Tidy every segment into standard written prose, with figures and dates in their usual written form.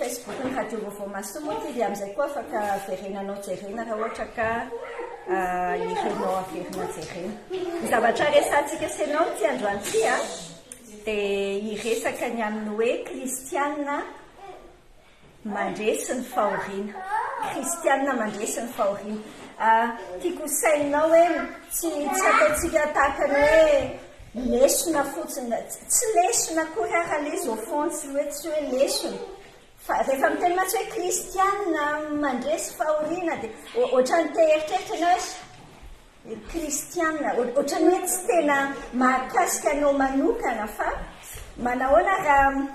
Facebook ny Radio Vaovao Mahasoa moa ity dia amin'izay koa afaka verenanao jerena raha ohatra ka irinao averina jerena. Ny zavatra resahantsika sy ianao ity androany ity dia hiresaka ny amin'ny hoe kristiana Mandresy ny fahoriana. Kristiana mandresy ny fahoriana. Tiako ho saininao hoe tsy tsy ataontsika tahaka ny hoe lesona fotsiny. Tsy lesona akory ary ilay izy au fond, tsy hoe tsy hoe lesona. Fa rehefa miteny mantsy hoe kristiana mandresy fahoriana dia ohatran'ny te hieritreritra ianao hoe kristiana, ohatran'ny hoe tsy tena mahakasika anao manokana fa manahoana raha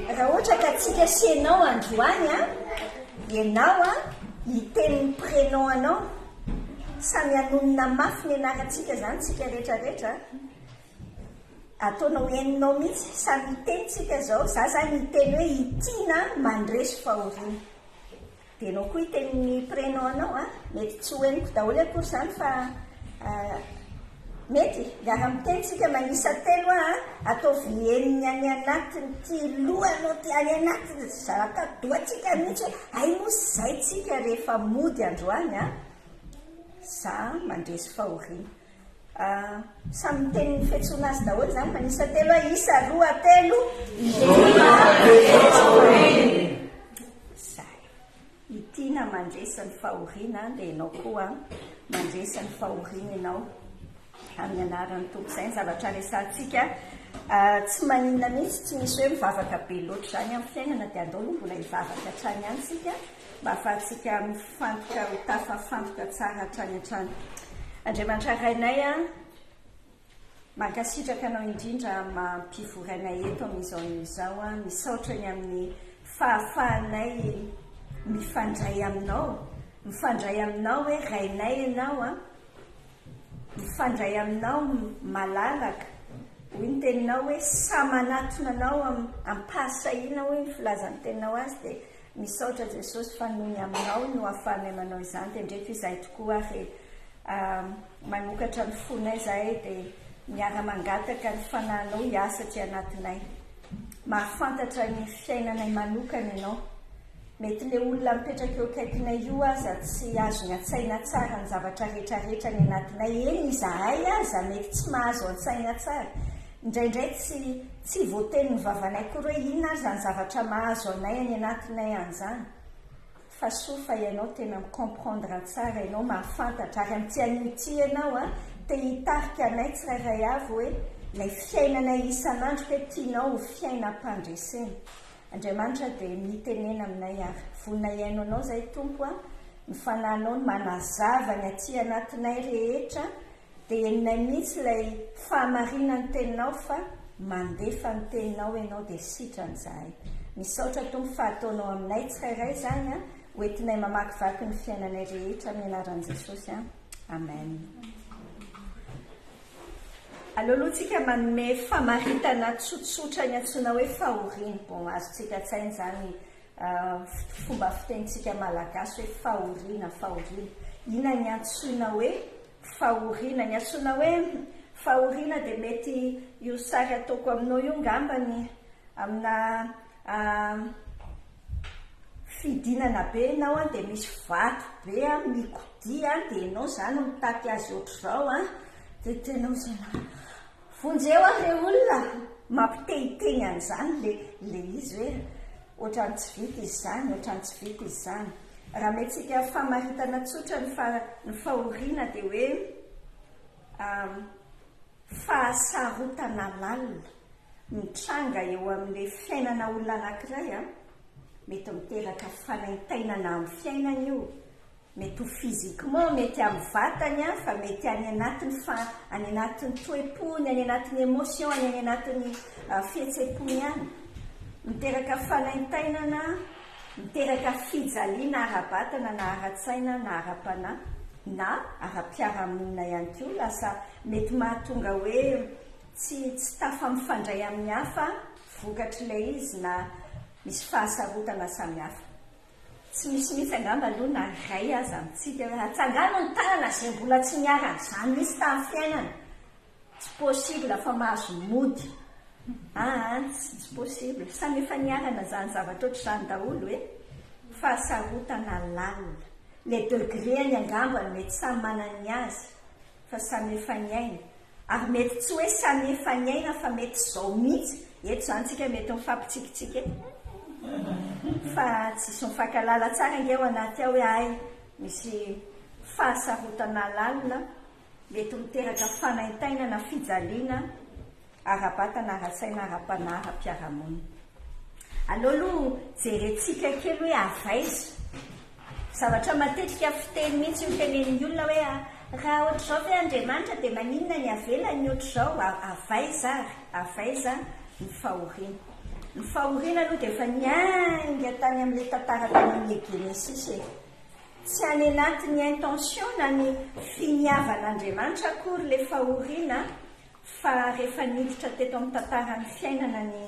Raha ohatra ka tsika sy enao androany an, ianao an, hiteny ny prénom anao, samy hanonona mafy ny anarantsika zany tsika rehetra rehetra an, ataonao henonao mihitsy, samy hiteny tsika zao, za zany hiteny hoe i Tiana mandresy fahoriana. Dia ianao koa hiteny ny prénom anao a! Mety tsy ho henoko daholo akory izany fa mety miara-miteny tsika manisa telo a! Ataovy henony any anatin'ity lohanao ity any anatin'ny zanakadohantsika mihitsy hoe hay moa izay tsika rehefa mody androany a! Za mandresy fahoriana. Samy miteny ny fiantsoana azy daholo izany, manisa telo hoe isa, roa, telo, Zay. I Tiana mandresy ny fahoriana dia ianao koa mandresy ny fahoriana ianao amin'ny anaran'ny Tompo. Izay ny zavatra resahantsika. Tsy maninona mihitsy, tsy misy hoe mivavaka be loatra izany amin'ny fiainana dia andao aloha mbola hivavaka hatrany ihany isika. Mba ahafahantsika mifantoka ho tafafantoka tsara hatrany hatrany. Andriamanitra Rainay a, mankasitraka Anao indrindra mampivory anay eto amin'izao anio izao a, misaotra ny amin'ny fahafahanay mifandray Aminao, mifandray Aminao hoe Rainay Ianao a, mifandray Aminao malalaka, hoy ny Teninao hoe sahy manatona Anao am-pahasahiana hoy ny filazan'ny Teninao azy dia Misaotra Jesosy fa noho ny aminao no ahafahanay manao izany dia ndreko izahay tokoa ary manokatra ny fonay izahay dia miara mangataka ny fanahinao hiasa aty anatinay. Mahafantatra ny fiainanay manokana ianao. Mety le olona mipetraka eo akaikinay io aza tsy azony an-tsaina tsara ny zavatra rehetra rehetra any anatinay, eny izahay aza mety tsy mahazo an-tsaina tsara. Indraindray tsy tsy voatenin'ny vavanay akory hoe inona ary izany zavatra mahazo anay any anatinay any izany. Fa soa fa ianao tena mi-comprendre tsara, ianao mahafantatra ary amin'ity anio ity ianao an, te hitarika anay tsirairay avy hoe ilay fiainanay isan'andro ve tianao ho fiainam-pandresena. Andriamanitra dia mitenena aminay ary vonona hihaino anao izahay Tompo an, ny fanahinao no manazava ny aty anatinay rehetra Dia henonay mihitsy ilay fahamarinan'ny teninao fa mandefa ny teninao ianao dia sitrana izahay. Misaotra Tompo fa ataonao aminay tsirairay izany an, ho entinay mamakivaky ny fiainanay rehetra amin'ny anaran'i Jesosy an. Amen. Aleo aloha tsika manome famaritana tsotsotra ny antsoina hoe fahoriana. Bon, azontsika an-tsaina izany fomba fitenintsika malagasy hoe fahoriana, fahoriana. Inona ny antsoina hoe Fahoriana. Ny antsoina hoe fahoriana dia mety io sary ataoko aminao io ngambany amina fidinana be ianao an, dia misy vato be an mikodia an, dia ianao izany mitaky azy ohatr'izao an, dia tena ozy ianao, vonjeo aho re olona, mampitehiteny an'izany le le izy hoe ohatran'ny tsy vita izy izany, ohatran'ny tsy vita izy izany. Raha omentsika famaritana tsotra ny ny fahoriana dia hoe fahasarotana lalina mitranga eo amin'ilay fiainana olona anankiray, mety miteraka fanaintainana amin'ny fiainana io, Mety ho physiquement, mety amin'ny vatany an, fa mety any anatin'ny fa, any anatin'ny toe-pony, any anatin'ny émotion, any any anatin'ny fihetsem-pony any. Miteraka fanaintainana, miteraka fijaliana ara-batana na ara-tsaina na ara-panahy na ara-piarahamonina ihany koa. Lasa mety mahatonga hoe tsy tsy tafa-mifandray amin'ny hafa vokatr'ilay izy na misy fahasarotana samihafa. Tsy misy mihitsy angamba aloha na iray aza amintsika hoe atsangano ny tanana izay mbola tsy niharan'izany mihitsy tamin'ny fiainana. Tsy possible fa mahazo mody. Aa tsy possible. Samy efa niarana izany zavatra ohatr'izany daholo e. Fahasarotana lalina. Le degré-ny angamba no mety samy manana ny azy fa samy efa niaina. Ary mety tsy hoe samy efa niaina fa mety izao mihitsy, eto izany tsika mety mifampitsikitsiky e. Fa tsisy mifankalala tsara ange ao anaty ao hoe hay misy fahasarotana lalina mety miteraka fanaintainana, fijaliana ara-batana, ara-tsaina, ara-panahy, ara-piarahamonina. Aleo aloha jerentsika kely hoe avy aiza. Zavatra matetika fiteny mihitsy io tenenin'ny olona hoe raha ohatr'izao ve Andriamanitra dia maninona ny avelany ohatr'izao? Avy aiza ary? Avy aiza ny fahoriana? Ny fahoriana aloha dia efa niainga tany amin'ilay tantara tany amin'ny Genesisy e. Tsy any anatin'ny intention na ny finiavan'Andriamanitra akory ilay fahoriana fa rehefa niditra teto amin'ny tantaran'ny fiainana ny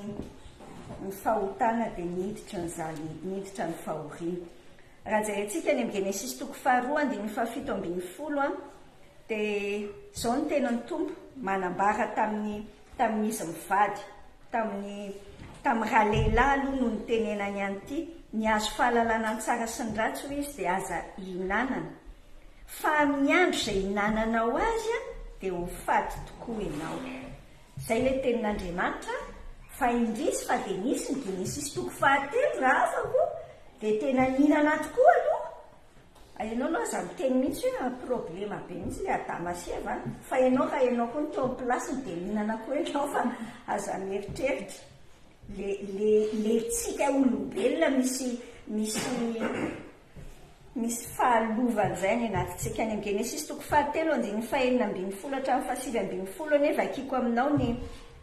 ny fahotana dia niditra ny zany niditra ny fahoriana. Raha jerentsika any amin'ny Genesisy toko faharoa andininy fahafito ambin'ny folo dia izao ny tenin'ny Tompo manambara tamin'ny tamin'izy mivady, tamin'ny tamin'ny ralehilahy aloha no nitenenany an'ity, ny hazo fahalalana ny tsara sy ny ratsy hoy izy dia aza ihinanana. Fa amin'ny andro izay ihinananao azy dia ho faty tokoa ianao. Izay ilay tenin'Andriamanitra, fa indrisy fa dia nisy ny Genesisy toko fahatelo raha afako dia tena nihinana tokoa aloha. Ianao aloha aza miteny mihitsy hoe problema be mihitsy ilay Adama sy Eva an! Fa ianao raha ianao koa no teo amin'ny place-ny dia mihinana koa ianao fa aza mieritreritra. Le le le tsika olombelona misy misy misy fahalovana izay any anatintsika any. Amin'ny Genesisy toko fahatelo andininy fahenina ambin'ny folo hatramin'ny fahasivy ambin'ny folo anie vakiko aminao ny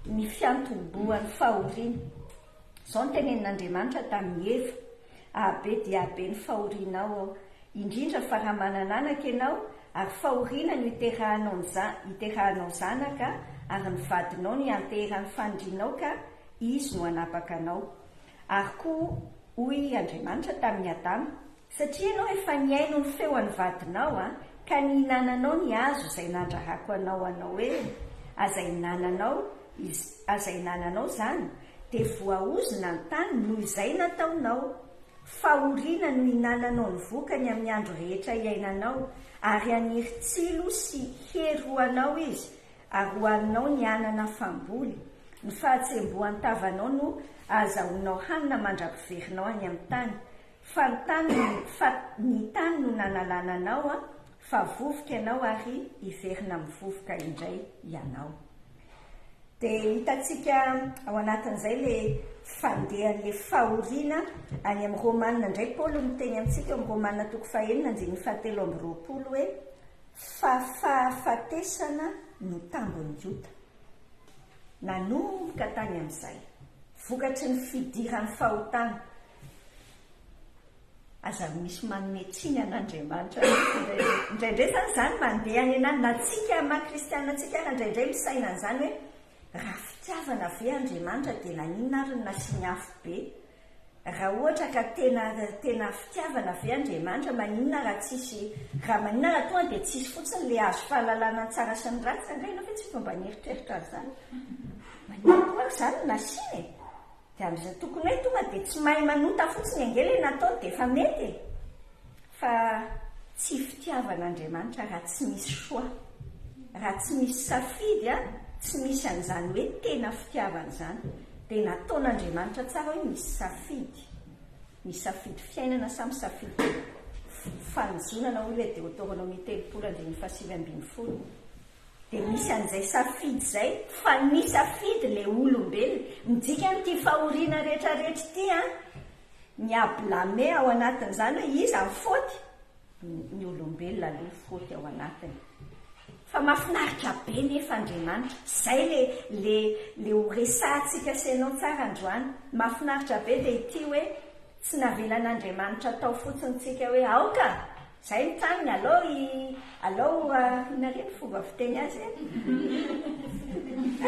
ny fiantombohan'ny fahoriana. Izao no tenenin'Andriamanitra tamin'i Eva, Hahabe dia hahabe ny fahorianao aho, indrindra fa raha manana anaka ianao, ary fahoriana no hiterahanao ny hiterahanao zanaka, ary ny vadinao no hianteheran'ny fanirianao ka izy no hanapaka anao. Ary koa hoy Andriamanitra tamin'i Adama, Satria ianao efa nihaino ny feon'ny vadinao, ka nihinananao ny hazo izay nandrarako anao hanao hoe, Aza ihinananao iz, aza ihinananao izany, dia voaozona ny tany noho izay nataonao. Fahoriana no ihinananao ny vokany amin'ny andro rehetra iainanao, ary haniry tsilo sy hery ho anao izy, ary hohaninao ny anana famboly. Ny fahatsembohan-tavanao no ahazahoanao hanina mandra-piverinao any amin'ny tany. Fa ny tany no, fa ny tany no nanalana anao, fa vovoka ianao ary hiverina amin'ny vovoka indray ianao. Dia hitantsika ao anatin'izay ilay fandehan'ilay fahoriana any amin'ny Romana indray. Paoly miteny amintsika ao amin'ny Romana toko fahenina andininy fahatelo amby roapolo hoe fa fahafatesana no tambin'ny ota. Nanomboka tany amin'izay, vokatry ny fidiran'ny fahotana. Aza misy manome tsiny an'Andriamanitra mihitsy indraindray. Indraindray izany izany mandeha any anany, na tsika maha kristiana antsika ary indraindray misaina an'izany hoe raha fitiavana ve Andriamanitra dia naninona ary no nasiany afo be? Raha ohatra ka tena tena fitiavana ve Andriamanitra maninona raha tsisy raha maninona raha tonga dia tsisy fotsiny ilay hazo fahalalana ny tsara sy ny ratsy? Angaha ianao ve tsy efa mba nieritreritra an'izany? Maninona koa ary izany no nasiana e? Dia amin'izay tokony hoe tonga dia tsy mahay manota fotsiny ange ilay nataony dia efa mety e! Fa tsy fitiavan'Andriamanitra raha tsy misy choix. Raha tsy misy safidy an, tsy misy an'izany hoe tena fitiavana izany. Dia nataon'Andriamanitra tsara hoe misy safidy. Misafidy fiainana sa misafidy fanozonana hoy ilay Deoteronomia 30 andininy faha-19. Dia misy an'izay safidy izay fa nisafidy ilay olombelona. Ny dikan'ity fahoriana rehetra rehetra ity an, ny à blâmer ao anatin'izany hoe iza ny faute? Ny olombelona aloha faute ao anatiny. Fa mahafinaritra be nefa Andriamanitra. Izay le le le ho resahantsika sy ianao tsara androany. Mahafinaritra be dia ity hoe tsy navelan'Andriamanitra tao fotsiny tsika hoe aoka Zay ny tranony, alao i, alao inona re ny fomba fiteny azy e?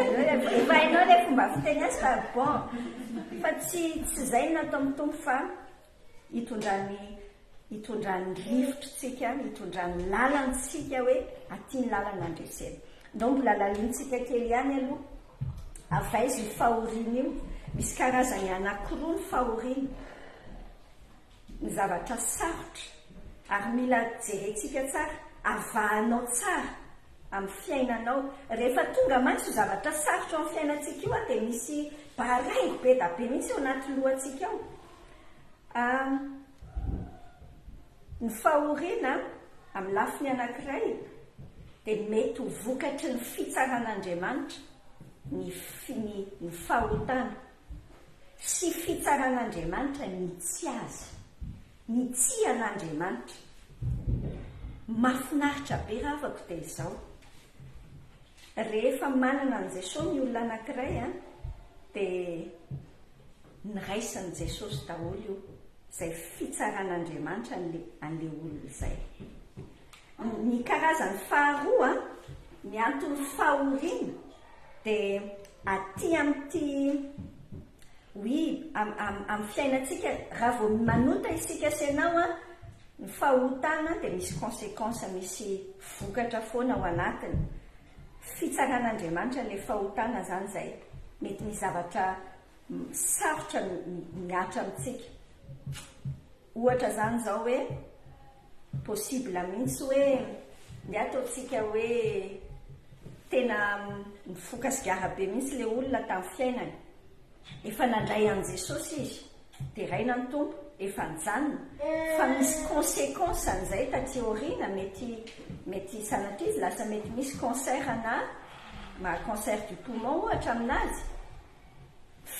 Aleo efa, efa hainao ilay fomba fiteny azy fa bon, fa tsy, tsy izay no nataon'ny Tompo fa hitondrany, hitondrany rivotra tsika, hitondrany lalantsika hoe aty ny lalana andresena. Ndao mbola lalintsika kely ihany aloha. Avy aiza io fahoriana io? Misy karazany anankiroa ny fahoriana. Ny zavatra sarotra ary mila jerentsika tsara, avahanao tsara amin'ny fiainanao. Rehefa tonga mantsy io zavatra sarotra ao amin'ny fiainantsika io dia misy baraingo be da be mihitsy ao anaty lohantsika ao. Ny fahoriana amin'ny lafiny anankiray dia mety ho vokatry ny fitsaran'Andriamanitra ny ny fahotana sy fitsaran'Andriamanitra ny tsy azy, ny tsy an'Andriamanitra. Mahafinaritra be rahavako dia izao, rehefa manana an'i Jesosy ny olona anankiray dia niraisin'i Jesosy daholo io, izay fitsaran'Andriamanitra an'ilay olona izay. Ny karazany faharoa, ny anton'ny fahoriana dia aty amin'ity, oui, amin'ny fiainantsika, raha vao manota isika sy ianao, ny fahotana dia misy consequence, misy vokatra foana ao anatiny. Fitsaran'Andriamanitra ilay fahotana izany izay mety misy zavatra sarotra mihatra amintsika. Ohatra izany izao hoe possible mihitsy hoe ny ataontsika hoe tena mifoka sigara be mihitsy ilay olona tamin'ny fiainany. Efa nandray an'i Jesosy izy, deraina ny Tompo, efa nijanona, fa misy consequence an'izay taty aoriana, mety mety sanatria izy lasa mety misy cancer na cancer du poumon ohatra aminazy.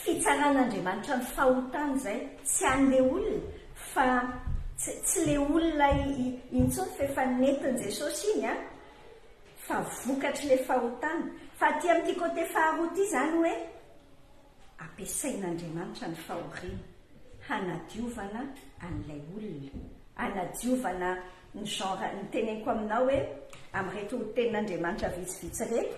Fitsaran'Andriamanitra ny fahotana izay, tsy an'ilay olona fa tsy tsy ilay olona intsony fa efa nentin'i Jesosy iny an, fa vokatr'ilay fahotana. Fa aty amin'ity côté faharoa ity izany hoe ampiasain'Andriamanitra ny fahoriana hanadiovana an'ilay olona, hanadiovana ny genre, ny teneniko aminao hoe amin'ireto tenin'Andriamanitra vitsivitsy ireto,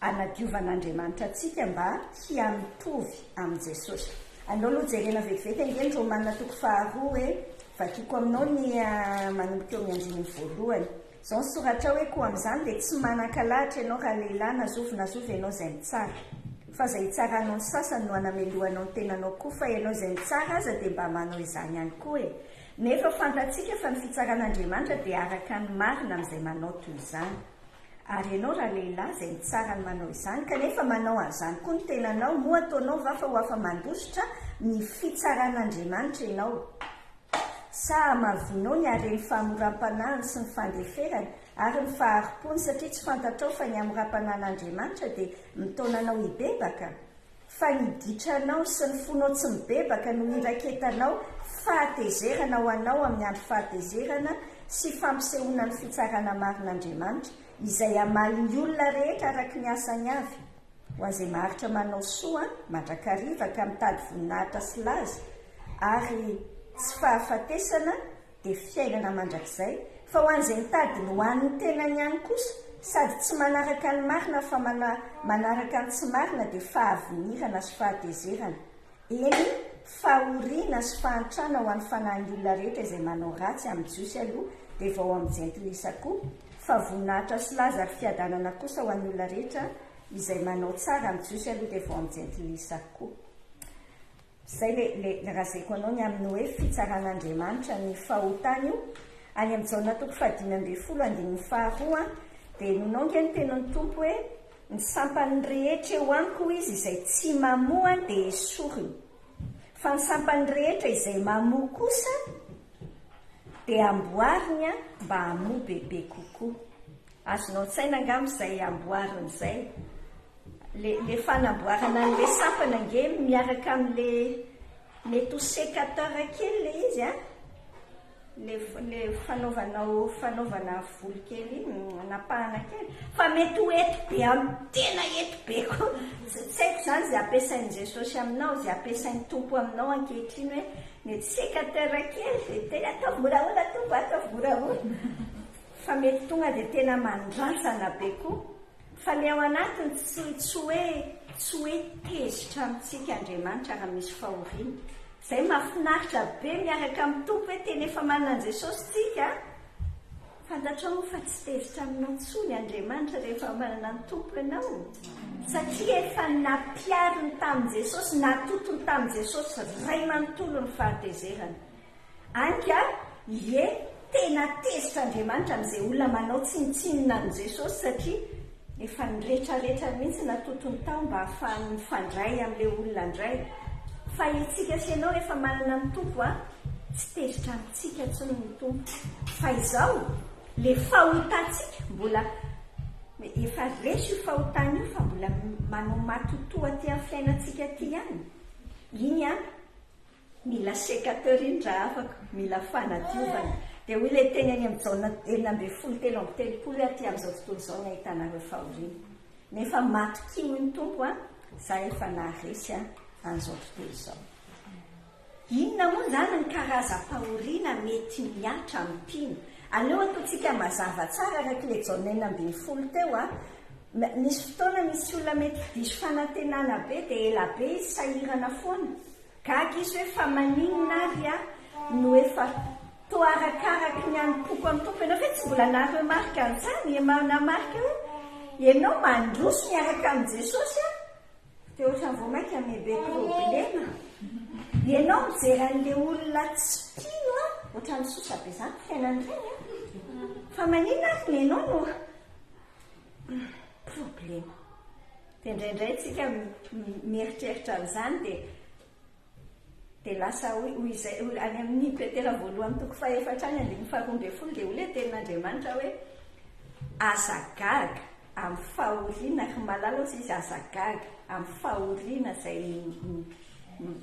Hanadiovan'Andriamanitra antsika mba hihamitovy amin'i Jesosy. Andao aloha jerena vetivety ange ny Romana toko faharoa e. Vakiko aminao ny manomboka eo amin'ny andininy voalohany. Izao ny soratra ao hoe, Koa amin'izany dia tsy manan-kalahatra ianao raha lehilahy na zovy na zovy ianao izay mitsara. Fa izay hitsaranao ny sasany no hanamelohanao ny tenanao koa, fa ianao izay mitsara aza dia mba manao izany ihany koa e. Nefa fantatsika fa ny fitsaran'Andriamanitra dia araka ny marina amin'izay manao toy izany. Ary ianao ralehilahy izay mitsara ny manao izany, kanefa manao an'izany koa ny tenanao, moa ataonao va fa ho afa-mandositra ny fitsaran'Andriamanitra ianao? Sa hamavoinao ny haren'ny fahamoram-panahiny sy ny fandeferany ary ny fahari-pony, satria tsy fantatrao fa ny hamoram-panahin'Andriamanitra dia mitaona anao hibebaka? Fa ny ditranao sy ny fonao tsy mibebaka no iraketanao fahatezerana ho anao amin'ny andro fahatezerana sy fampisehoana ny fitsarana marin'Andriamanitra, izay hamaly ny olona rehetra araka ny asany avy. Ho an'izay maharitra manao soa mandrakariva ka mitady voninahitra sy laza ary tsy fahafatesana, dia fiainana mandrakizay, fa ho an'izay mitady ny ho an'ny tenany ihany kosa, sady tsy manaraka ny marina fa manaraka ny tsy marina dia fahavinirana sy fahatezerana, eny, fahoriana sy fahantrana ho an'ny fanahin'ny olona rehetra izay manao ratsy amin'ny Jiosy aloha dia vao amin'ny Jentilisa koa, fa voninahitra sy laza ary fiadanana kosa ho an'ny olona rehetra izay manao tsara amin'ny Jiosy aloha dia vao amin'ny Jentilisa koa. Zay le le lazaiko anao ny amin'ny hoe fitsaran'Andriamanitra ny fahotana io. Any amin'ny Jaona toko fahadimy ambin'ny folo andininy faharoa dia nonao nge ny tenin'ny Tompo hoe ny sampany rehetra eo amiko hoy izy izay tsy mamoa dia esoriny. Fa ny sampany rehetra izay mamoa kosa dia amboariny mba hamoa bebe kokoa. Azonao an-tsaina angamba izay amboariny izay. Le le fanamboarana an'le sampana ange miaraka am'le mety ho sécateur kely le izy an, le le fanaovanao fanaovana volo kely iny anapahana kely, fa mety ho ety be am tena ety be koa, tsy tsy haiko zany ze ampiasain'i Jesosy aminao, ze ampiasain'ny Tompo aminao ankehitriny hoe mety sécateur kely de tena ataovy moramora Tompo a, ataovy moramora, fa mety tonga de tena mandrantsana be koa. Fa le ao anatiny tsy tsy hoe tsy hoe tezitra amintsika Andriamanitra raha misy fahoriana. Zay mahafinaritra be miaraka amin'ny Tompo hoe tena efa manana an'i Jesosy tsika. Fantatrao moa fa tsy tezitra aminao intsony Andriamanitra rehefa manana ny Tompo ianao? Satria efa nampihariny tamin'i Jesosy, natotony tamin'i Jesosy Ray manontolo ny fahatezerany. Anka, ie, tena tezitra Andriamanitra amin'izay olona manao tsinontsinona an'i Jesosy satria efa niretraretrany mihitsy natotony tao mba hahafahany mifandray amin'ilay olona indray. Fa itsika sy ianao rehefa manana ny Tompo an, tsy tezitra amintsika intsony ny Tompo. Fa izao, ilay fahotantsika mbola efa resy io fahotana io fa mbola manao matotoa aty amin'ny fiainantsika aty ihany. Iny an, Mila secateur iny rahavako, mila fanadiovana. Dia hoy ilay teny any amin'ny Jaona 16 33 hoe aty amin'izao tontolo izao ny ahitanareo fahoriana. Nefa matokia hoy ny Tompo a, za efa naharesy an'izao tontolo izao. Inona moa izany ny karazam-pahoriana mety mihatra amin'ny mpino? Aleo ataontsika mazava tsara araka ilay Jaona 16 teo a. Misy fotoana misy olona mety diso fanantenana be dia ela be izy sahirana foana. Gaga izy hoe fa maninona ary aho no efa toa arakaraky ny hanompoako an'i Tompo. Ianao ve tsy mbola naha-remarque an'izany? Nahamarika hoe ianao mandroso miaraka amin'i Jesosy an, dia ohatran'ny vao mainka miha-be problema. Ianao mijery an'ilay olona tsy mpino an, ohatran'ny sosa be izany ny fiainan'ireny an. Fa maninona ary ny ianao no problema. Dia indraindray tsika mieritreritra an'izany dia dia lasa hoy hoy izay any amin'ny Petera voalohany toko fahefatra any andininy faharoa ambin'ny folo dia hoy ilay tenin'Andriamanitra hoe aza gaga amin'ny fahoriana ry malala hozy izy aza gaga amin'ny fahoriana izay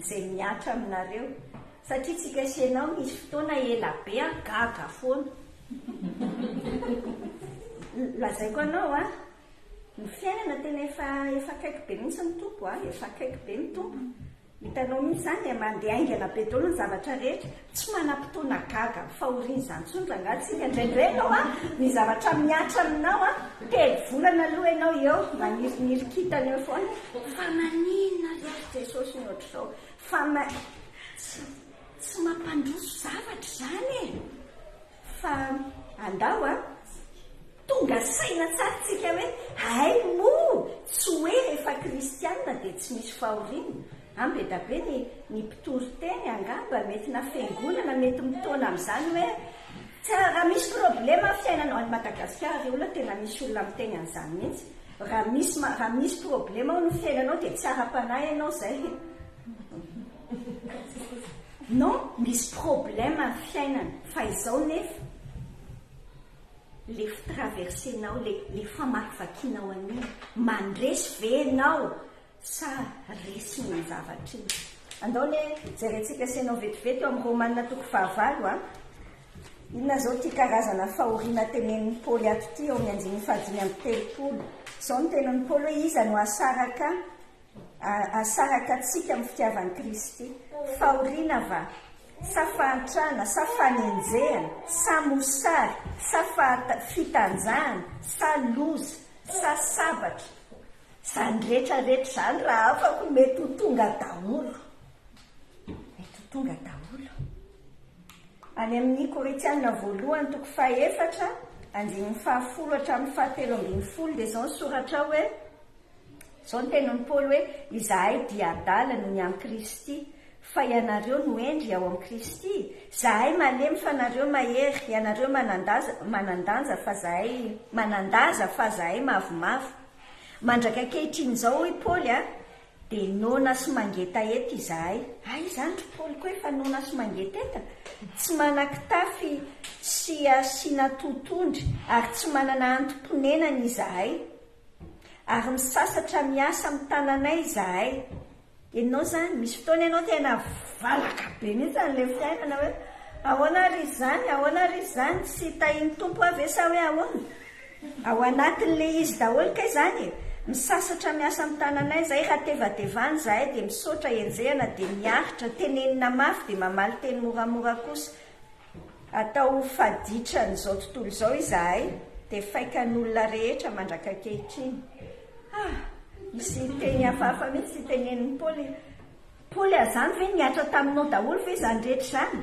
izay mihatra aminareo satria tsika sy ianao misy fotoana ela be an gaga foana lazaiko anao an Ny fiainana tena efa efa akaiky be mihitsy ny Tompo a, efa akaiky be ny Tompo. Hitanao mihitsy izany e, mandeha haingana be daholo ny zavatra rehetra, tsy manam-potoana gaga amin'ny fahoriana izany intsony rangahy tsika. Indraindray ianao a, ny zavatra mihatra aminao a, telo volana aloha ianao eo, maniriniry kintana eo foana, fa maninona ry ahy Jesosy ny ohatr'izao, fa ma, tsy tsy mampandroso zavatra izany e. Fa andao a. Tonga saina tsara tsika hoe hay moa tsy hoe rehefa kristianina dia tsy misy fahoriana. An be da be ny ny mpitory teny angamba mety na fiangonana mety mitaona amin'izany hoe tsy raha misy problema ny fiainanao any Madagasikara ry olona tena misy olona miteny an'izany mihitsy raha misy raha misy problema hono ny fiainanao dia tsy ara-panahy ianao izay. Non misy problema ny fiainana fa izao nefa Le fitraversenao, le le famakivakianao an'iny, mandresy ve ianao sa resin'iny zavatra iny? Andao anie jerentsika sy ianao vetivety eo amin'ny Romana toko fahavalo a. Inona izao ity karazana fahoriana tenenin'i Paoly ato ity eo amin'ny andininy fahadimy amby telopolo. Izao no tenin'i Paoly hoe iza no hahasaraka Hahasaraka antsika amin'ny fitiavan'i Kristy. Fahoriana va? Sa fahantrana? Sa fanenjehana? Sa mosary? Sa fitanjahana? Sa loza? Sa sabatra? Izany rehetra rehetra izany raha afako mety ho tonga daholo. Mety ho tonga daholo. Any amin'ny Korintiana voalohany toko fahefatra, andininy fahafolo hatramin'ny fahatelo ambin'ny folo dia izao ny soratra ao hoe, Izao no tenin'i Paoly hoe, Izahay dia adala noho ny amin'i Kristy, fa ianareo no hendry ao amin'i Kristy. Izahay malemy fa nareo mahery, ianareo manandaza, manan-danja fa zahay, manan-daza fa zahay mavomavo. Mandraka ankehitriny izao, hoy Paoly, dia noana sy mangetaheta izahay. Hay izany ry Paoly koa efa noana sy mangetaheta? Tsy manan-kitafy sy asiana totohondry ary tsy manana antom-ponenana izahay. Ary misasatra miasa amin'ny tananay izahay. Ianao izany, misy fotoana ianao tena valaka be mihitsy an'ilay fiainana hoe, ahoana ary izy izany, ahoana ary izy izany, tsy tahin'ny Tompo aho ve sa hoe ahoana? Ao anatin'ilay izy daholo kay izany e! Misasatra miasa amin'ny tananay izahay, raha tevatevana izahay dia misaotra, enjehina dia miaritra, tenenina mafy dia mamaly teny moramora kosa. Atao ho faditran'izao tontolo izao izahay, dia faikan'olona rehetra mandrak'ankehitriny. Ah! Misy teny hafahafa mihitsy tenenin'i Paoly. Paoly, ah, izany ve nihatra taminao daholo ve izany rehetra izany?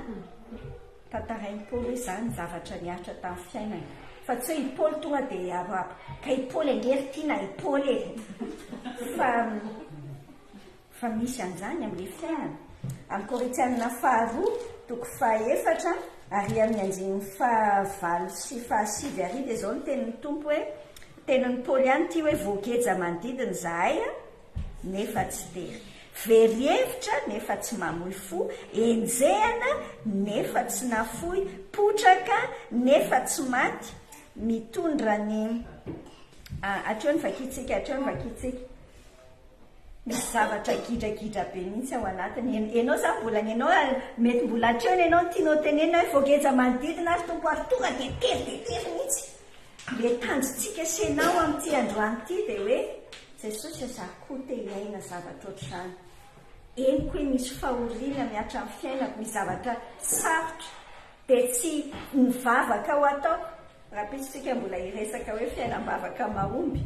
Tantarain'i Paoly hoe izany ny zavatra nihatra tamin'ny fiainany. Fa tsy hoe i Paoly tonga dia ka i Paoly ange ry tiana i Paoly e! Fa fa misy an'izany amin'ilay fiainana. Amin'ny Korintianina faharoa, toko fahaefatra, ary amin'ny andininy fahavalo sy fahasivy àry dia izao ny tenin'ny Tompo hoe, tenin'i Paoly ihany ity hoe voageja manodidina izahay, nefa tsy tery. Very hevitra nefa tsy mamoy fo, enjehina nefa tsy nafoy, potraka nefa tsy maty, mitondra ny hatreo ny vakintsika, hatreo ny vakintsika. Misy zavatra gidragidra be mihitsy ao anatiny. Enao zany mbola ny enao mety mbola hatreo ny enao no tianao tenenina hoe voageja manodidina ary Tompo ary tonga dia tery dia tery mihitsy. Le tanjontsika sy enao amin'ity androany ity dia hoe Jesosy a za koa te hiaina zavatra ohatr'izany. Henoko hoe misy fahoriana mihatra amin'ny fiainako, misy zavatra sarotra dia tsy ny vavaka ho ataoko, rahampitso tsika mbola hiresaka hoe fiainam-bavaka mahomby,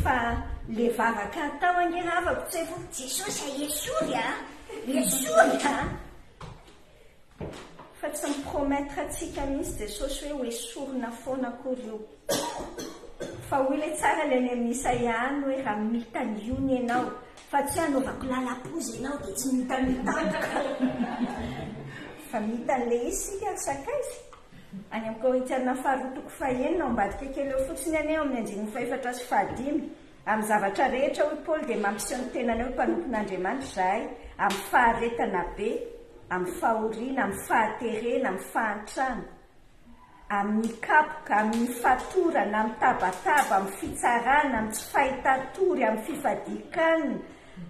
fa le vavaka atao ange ravako tsy hoe Jesosy a esory a, esory a. Fa tsy mi-promettre antsika mihitsy Jesosy hoe ho esorina foana akory io. Fa hoy ilay tsara ilay any amin'ny Isaia any hoe raha mita ny ony ianao, fa tsy hoe anaovako lalam-poza ianao dia tsy mita mitampoka. Fa mita an'ilay izy isika ry sakaiza. Any amin'ny Korintiana faharoa toko fahenina, ao ambadika kely eo fotsiny anie, ao amin'ny andininy fahefatra sy fahadimy. Amin'ny zavatra rehetra, hoy Paoly, dia mampiseho ny tenanay ho mpanompon'Andriamanitra izahay, amin'ny faharetana be, amin'ny fahoriana, amin'ny fahaterena, amin'ny fahantrana, amin'ny kapoka, amin'ny fatorana, amin'ny tabataba, amin'ny fitsarana, amin'ny tsy fahitan-tory, amin'ny fifadian-kanina.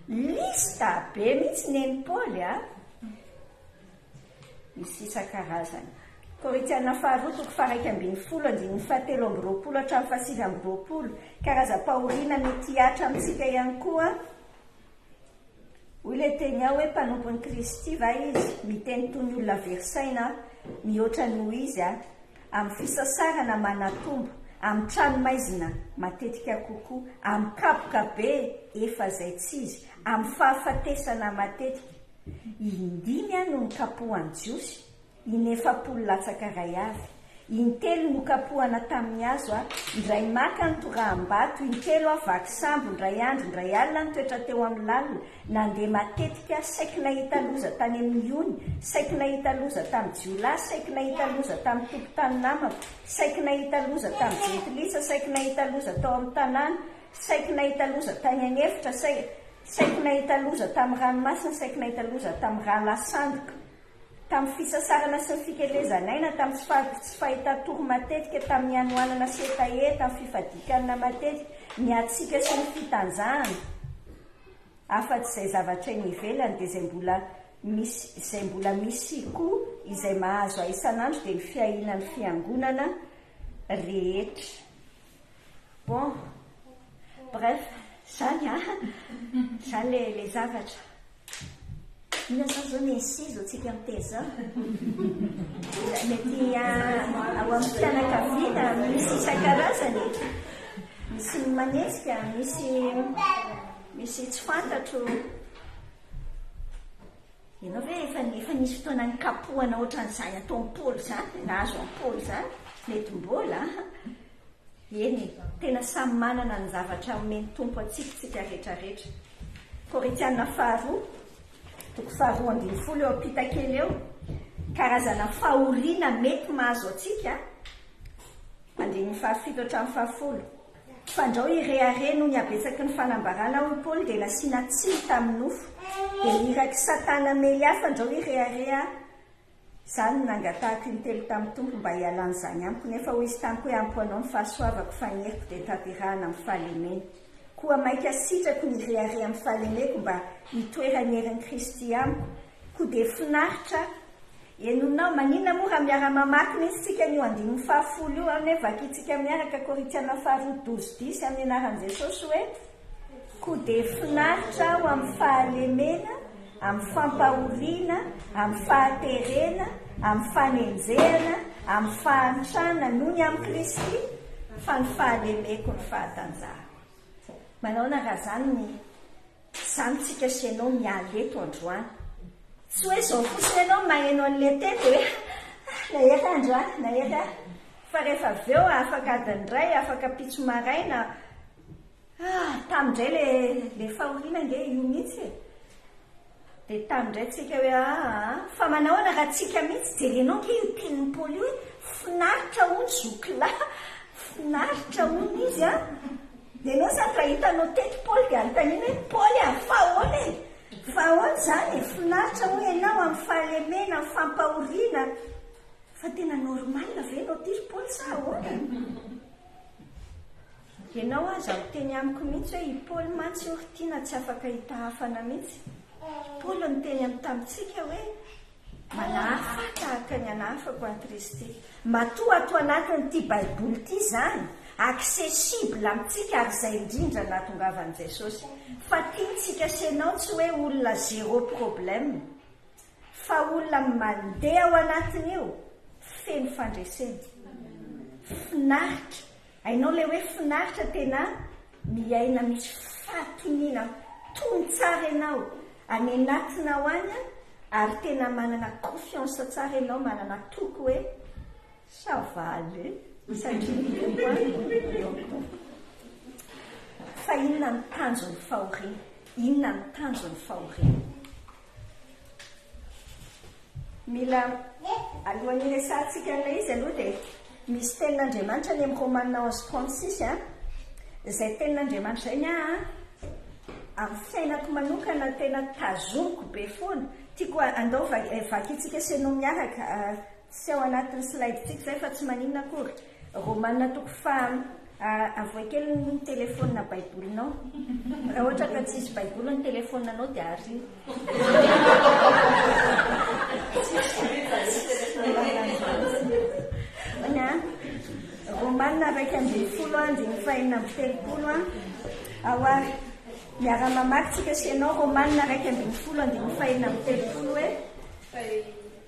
Lista be mihitsy nen'i Paoly a! Misy isan-karazany. Korintiana faharoa toko faha-11 andininy fahatelo amby roapolo hatramin'ny fahasivy amby roapolo. Karazam-pahoriana mety hihatra amintsika ihany koa. Hoy ilay teny ao hoe mpanompon'i Kristy va izy? Miteny toy ny olona very saina aho, mihoatra noho izy aho. Amin'ny fisasarana manatombo, amin'ny tranomaizina matetika kokoa, amin'ny kapoka be efa izay tsy izy, amin'ny fahafatesana matetika. Indimy aho no nikapohan'ny Jiosy, inefapolo latsaka iray avy. Intelo nokapohana tamin'ny hazo aho, indray maka nitoraham-bato, intelo aho vaky sambo, indray andro, indray alina nitoetra teo amin'ny lalina, nandeha matetika aho, saiky nahita loza tany amin'ny ony, saiky nahita loza tamin'ny jiolahy, saiky nahita loza tamin'ny tompon-tany namako, saiky nahita loza tamin'ny jentilisa, saiky nahita loza tao amin'ny tanàna, saiky nahita loza tany an'efitra, saiky. Saiky nahita loza tamin'ny ranomasina, saiky nahita loza tamin'ny rahalahy sandoka, tamin'ny fisasarana sy ny fikelezan'aina, tamin'ny tsy tsy fahitan-tory matetika, tamin'ny hanoanana sy hetaheta, amin'ny fifadian-kanina matetika, ny hatsiaka sy ny fitanjahana. Afa-tsy izay zavatra eny ivelany dia izay mbola misy izay mbola misy koa izay mahazo ahy isan'andro dia ny fiahiana ny fiangonana rehetra. Bon, bref, zany a, zany le le zavatra. Inona zany zao ny essai zao tsika miteny zao? Mety ao amin'ny fianakaviana misy isan-karazany, misy ny manenjika, misy misy tsy fantatro. Ianao ve efa efa nisy fotoana nikapohana ohatran'izany ataon'i Paoly izany, nahazo an'i Paoly izany? Mety mbola an! Eny e, tena samy manana ny zavatra omen'ny Tompo antsika isika rehetra rehetra. Korintiana faharoa, toko faharoa ambin'ny folo eo ampita kely eo, karazana fahoriana mety mahazo antsika, andininy fahafito hatramin'ny fahafolo. Fandrao hirehareha noho ny habetsaky ny fanambarana, hoy Paoly, dia nasiana tsiny tamin'ny nofo. Dia ny irak'i Satana hamely ahy, fandrao hirehareha aho. Izany no nangatahako intelo tamin'ny Tompo mba hialan'izany amiko, nefa hoy Izy tamiko hoe, Ampy ho anao ny fahasoavako, fa ny heriko dia tanterahana amin'ny fahalemena. Koa mainka sitrako ny hirehareha amin'ny fahalemeko mba hitoeran'ny herin'i Kristy amiko. Koa dia finaritra aho. Henonao, maninona moa raha miara-mamaky mihitsy tsika an'io andininy fahafolo io, any hoe vakintsika miaraka Korintiana faharoa douze dix amin'ny anaran'i Jesosy hoe, Koa dia finaritra aho amin'ny fahalemena, amin'ny fampahoriana, amin'ny fahaterena, amin'ny fanenjehana, amin'ny fahantrana noho ny amin'i Kristy, fa ny fahalemeko no fahatanjahako. Manahoana raha izany ny Zany tsika sy enao miala eto androany. Tsy hoe zao fotsiny enao maheno an'le teny de hoe ah! Nahery andro a, nahery aho. Fa rehefa avy eo, afaka adiny iray, afaka ampitso maraina, ah, tamy indray le, le fahoriana ange io mihitsy e. Dia tamy indray tsika hoe aa, fa manahoana raha tsika mihitsy, jerenao ange io tenin'i Paoly io hoe, finaritra hono zokilahy, finaritra hono izy an. Dia ianao izany raha hitanao teto Paoly dia anontaniana hoe, Paoly a, fa ahoana e? Fa ahoana izany e? Finaritra hoy ianao amin'ny fahalemena, amin'ny fampahoriana. Fa tena normal ve ianao ity ry Paoly sa ahoana? Ianao aza miteny amiko mihitsy hoe i Paoly mantsy io ry tiana tsy afaka hitahafana mihitsy. I Paoly niteny amin'ny tamintsika hoe manahafa tahaka ny anahafako an'i Kristy. Matoa ato anatin'ity Baiboly ity izany, accessible amintsika ary izay indrindra nahatongavan'i Jesosy. Fa tiantsika sy ianao tsy hoe olona zéro problème. Fa olona mandeha ao anatin'io, feno fandresena. Finaritra. Hainao ilay hoe finaritra tena miaina misy fahatoniana tony tsara ianao any anatinao any ary tena manana confiance tsara ianao, manana toky hoe ça va aller satria ny Tompo eo amin'ny Tompo. Fa inona ny tanjon'ny fahoriana? Inona ny tanjon'ny fahoriana? Mila, alohan'ny hiresahantsika an'ilay izy aloha dia misy tenin'Andriamanitra any amin'ny Romana 11 36 a. Izay tenin'Andriamanitra izay ny ahy an, amin'ny fiainako manokana tena tazomiko be foana. Tiako andao vakintsika sy ianao miaraka. Tsy ao anatin'ny slide-tsika izay fa tsy maninona akory. Romana toko faha Avoay kely ny telephone baibolinao. Raha ohatra ka tsisy baiboly ny telephone-nao dia ario. Romana 11 andininy faha-36 Ao ary miara-mamaky tsika sy ianao Romana 11 andininy faha-36 hoe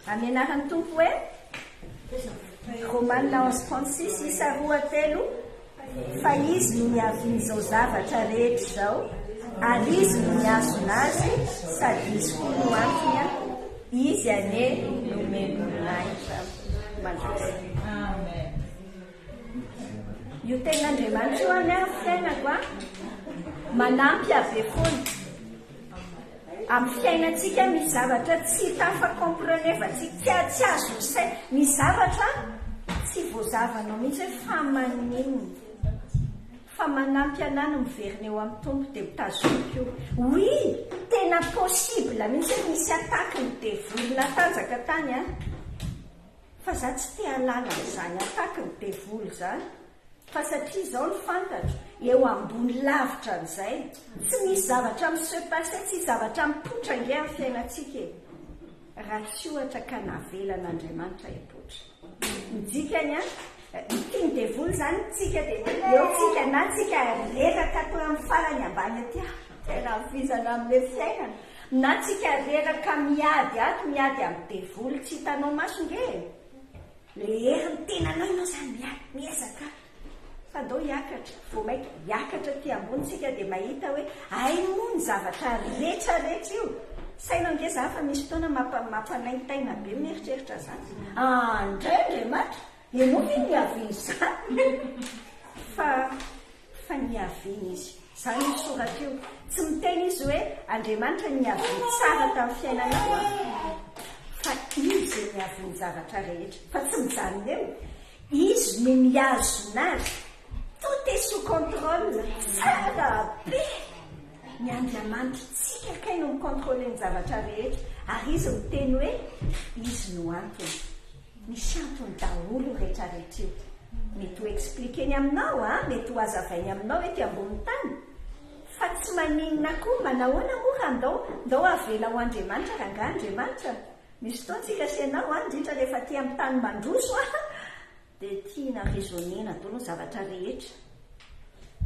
Amin'ny anaran'ny Tompo hoe Romana 11 36 isa 2 3 Fa Izy no niavian'izao zavatra rehetra izao, ary Izy no nihazona azy, sady Izy koa no antony an, Izy anie no omem-boninahitra mandrakizay. Io tenin'Andriamanitra io anie amin'ny fiainako an, manampy ahy be foana. Amin'ny fiainantsika misy zavatra tsy tafa comprenevantsika, tsy azon'ny saina, misy zavatra tsy voazavanao mihitsy hoe fa maninona. Fa manampy anah ny miverina eo amin'ny Tompo dia mitazomiko io. Oui, tena possible mihitsy hoe misy attaque ny devoly natanjaka tany an. Fa za tsy te halala an'izany attaque ny devoly izany. Fa satria izao no fantatro, eo ambony lavitra an'izay, tsy misy zavatra mi se passer, tsisy zavatra mipoitra ange amin'ny fiainantsika e! Raha tsy ohatra ka navelan'Andriamanitra hipoitra. Ny dikany an, ny tian'ny devoly izany tsika dia eo tsika na tsika reraka ato amin'ny farany ambany aty, ah, tena vizana amin'ilay fiainana, na tsika reraka miady ato, miady amin'ny devoly tsy hitanao maso nge e! Le herin'ny tenanao ianao zany miady, miezaka fa ndao hiakatra, vao maika hiakatra aty ambony tsika dia mahita hoe hay moa ny zavatra rehetra rehetra io, saino ange za fa misy fotoana mampanaintaina be mieritreritra zany, andray Andriamanitra, ianao ve niavian'izany? Fa fa niaviana izy. Izany io soratra io. Tsy miteny izy hoe Andriamanitra niavia tsara tamin'ny fiainanao an! Fa Izy no niavian'ny zavatra rehetra. Fa tsy mijanona eo. Izy no mihazona azy. Tout est sous contrôle. Tsara be! Ny Andriamanitritsika kay no mi-contrôler ny zavatra rehetra. Ary Izy miteny hoe Izy no antony. Misy antony daholo io rehetra rehetra io. Mety ho expliquer-ny aminao an, mety ho hazavainy aminao ety ambonin'ny tany. Fa tsy maninona koa, manahoana moa raha ndao, ndao avela ho Andriamanitra rangaha Andriamanitra. Misy fotoana tsika sy ianao an, indrindra rehefa aty amin'ny tany mandroso an, Dia tiana raisonner-na daholo ny zavatra rehetra.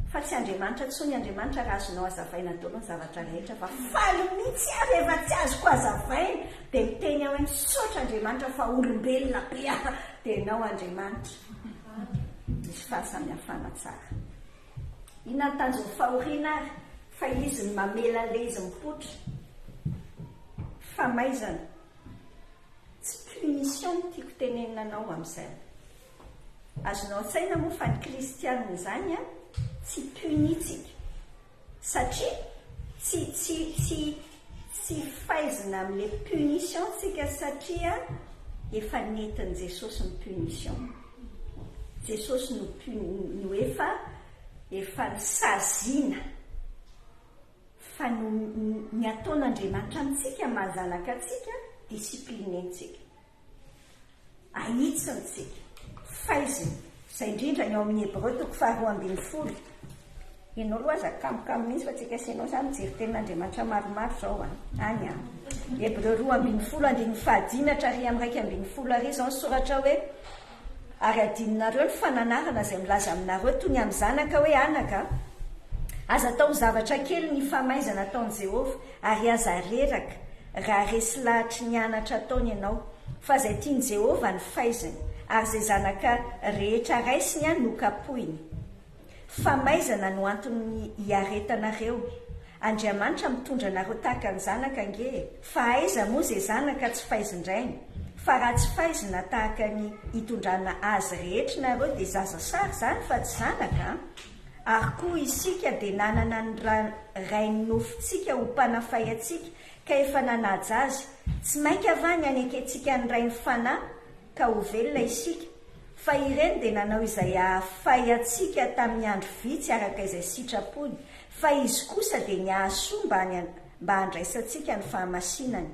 Fa tsy Andriamanitra intsony Andriamanitra raha azonao azavaina daholo ny zavatra rehetra fa faly mihitsy aho rehefa tsy azoko azavaina dia miteny aho hoe misaotra Andriamanitra fa olombelona be aho dia ianao Andriamanitra. Misy fahasamihafana tsara. Inona ny tanjon'ny fahoriana ary fa izy no mamela an'ilay izy mipoitra. Famaizana. Tsy punition. punition no tiako tenenina anao amin'izay. Azonao an-tsaina moa fa ny kristianina izany an, tsy puni tsika. Satria tsy tsy tsy tsy faizina amin'ilay punition tsika satria efa nentin'i Jesosy ny punition. Jesosy no no efa efa nisaziana. Fa no ny ataon'Andriamanitra amintsika maha zanaka antsika, discipliner-ntsika. Ahitsiny tsika. Faiziny. Izay indrindra ny ao amin'ny Hebreo toko faharoa ambin'ny folo. Ianao aloha aza kamokamo mihitsy fa tsika sy ianao izany mijery tenin'Andriamanitra maromaro izao an. Any an. Hebreo 12 andininy fahadimy hatrary amin'ny 11 ary izao ny soratra hoe ary adinonareo ny fananarana izay milaza aminareo toy ny amin'ny zanaka hoe anaka, aza atao ho zavatra kely ny famaizana ataon'i Jehovah, ary aza reraka raha resy lahatry ny anatra ataony ianao, fa izay tian'i Jehovah no faiziny, ary izay zanaka rehetra raisiny no kapohiny. Famaizana no antony iaretanareo. Andriamanitra mitondra anareo tahaka ny zanaka ange e! Fa aiza moa izay zanaka tsy faizin-drainy? Fa raha tsy faizina tahaka ny itondrana azy rehetra nareo dia zaza sary izany fa tsy zanaka an! Ary koa isika dia nanana ny rain'ny nofontsika ho mpanafay antsika ka efa nanaja azy, tsy mainka va ny hanekentsika ny rain'ny fanahy ka ho velona isika? Fa ireny dia nanao izay hahafay antsika tamin'ny andro vitsy araka izay sitrapony, fa Izy kosa dia ny hahasoa mba mba handraisantsika ny fahamasinany.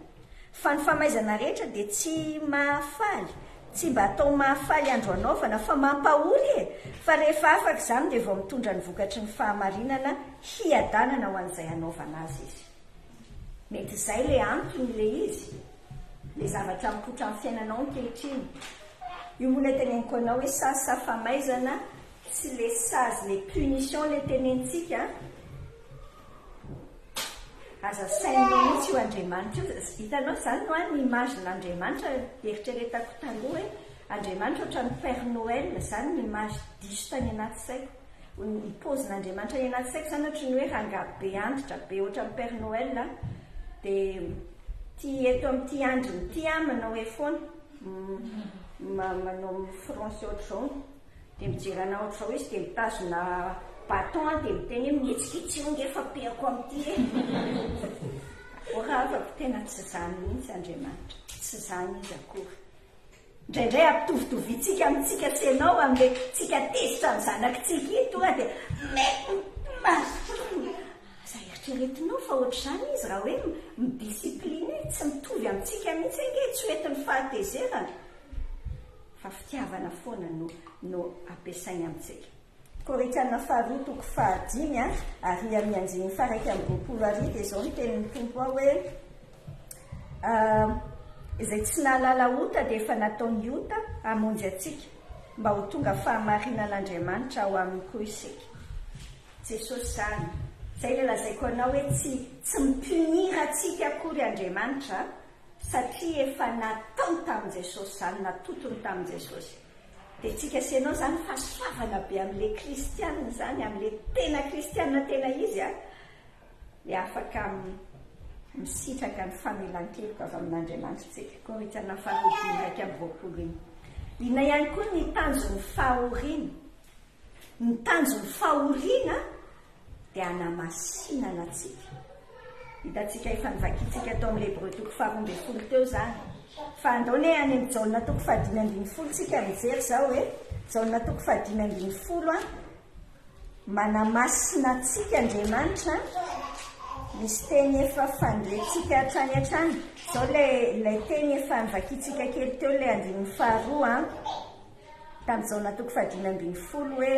Fa ny famaizana rehetra dia tsy mahafaly, tsy mba atao mahafaly andro anaovana, fa mampahory e! Fa rehefa afaka izany dia vao mitondra ny vokatry ny fahamarinana hiadanana ho an'izay anaovana azy izy. Mety izay ilay antony ilay izy, ilay zavatra mipoitra amin'ny fiainanao ankehitriny. Io moa ilay teneniko anao hoe sazy sa famaizana, tsy ilay sazy, ilay punition ilay tenenintsika. Aza sainina mihitsy io Andriamanitra io. Hitanao, izany no ny image-n'Andriamanitra eritreretako taloha hoe Andriamanitra ohatran'ny Père Noël, izany ny image diso tany anaty saiko. Ny paozin'Andriamanitra any anaty saiko izany ohatran'ny hoe rangahy be antitra be ohatran'ny Père Noël dia ity eto amin'ity andriny ity aho manao hoe foana, manao mi-froncer ohatr'izao. Dia mijery anao ohatr'izao izy dia mitazona bâton dia miteny hoe mihetsiketseho nge fa pehako amin'ity e. O rahavako tena tsy izany mihitsy Andriamanitra, tsy izany izy akory. Indraindray ampitovitovitsika amintsika sy ianao amin'ilay tsika tezitra amin'ny zanakitsika iny tonga dia Aza eritreretinao fa ohatr'izany izy raha hoe mi-discipliner, tsy mitovy amintsika mihitsy ange, tsy ho entin'ny fahatezerana. Fa fitiavana foana no no ampiasainy amintsika. Korintiana faharoa toko fahadimy ary amin'ny andininy faha-21 ary dia izao ny tenin'ny Tompo ao hoe, Izay tsy nahalala ota dia efa nataony ota hamonjy antsika, mba ho tonga fahamarinan'Andriamanitra ao aminy koa isika. Jesosy izany. Izay ilay lazaiko anao hoe tsy tsy mi-punir antsika akory Andriamanitra Satria efa nataony tamin'i Jesosy izany, natotony tamin'i Jesosy. Dia tsika sy ianao izany fahasoavana be amin'ilay kristiana izany, amin'ilay tena kristiana tena izy an, dia afaka misitraka ny famelan-keloka avy amin'Andriamanitra tsika. Korintiana faharoa dimy 21 iny. Inona ihany koa ny tanjon'ny fahoriana? Ny tanjon'ny fahoriana dia hanamasinana antsika. Hitantsika efa novakintsika tao amin'ny Hebreo toko faharoa ambin'ny folo teo izany. Fa andao anie any amin'ny Jaona toko faha-15 tsika mijery izao e. Jaona toko faha-15 an. Manamasina antsika Andriamanitra. Misy teny efa fandrentsika hatrany hatrany. Izao ilay ilay teny efa novakintsika kely teo ilay andininy faharoa an. Tamin'ny Jaona toko faha-15 hoe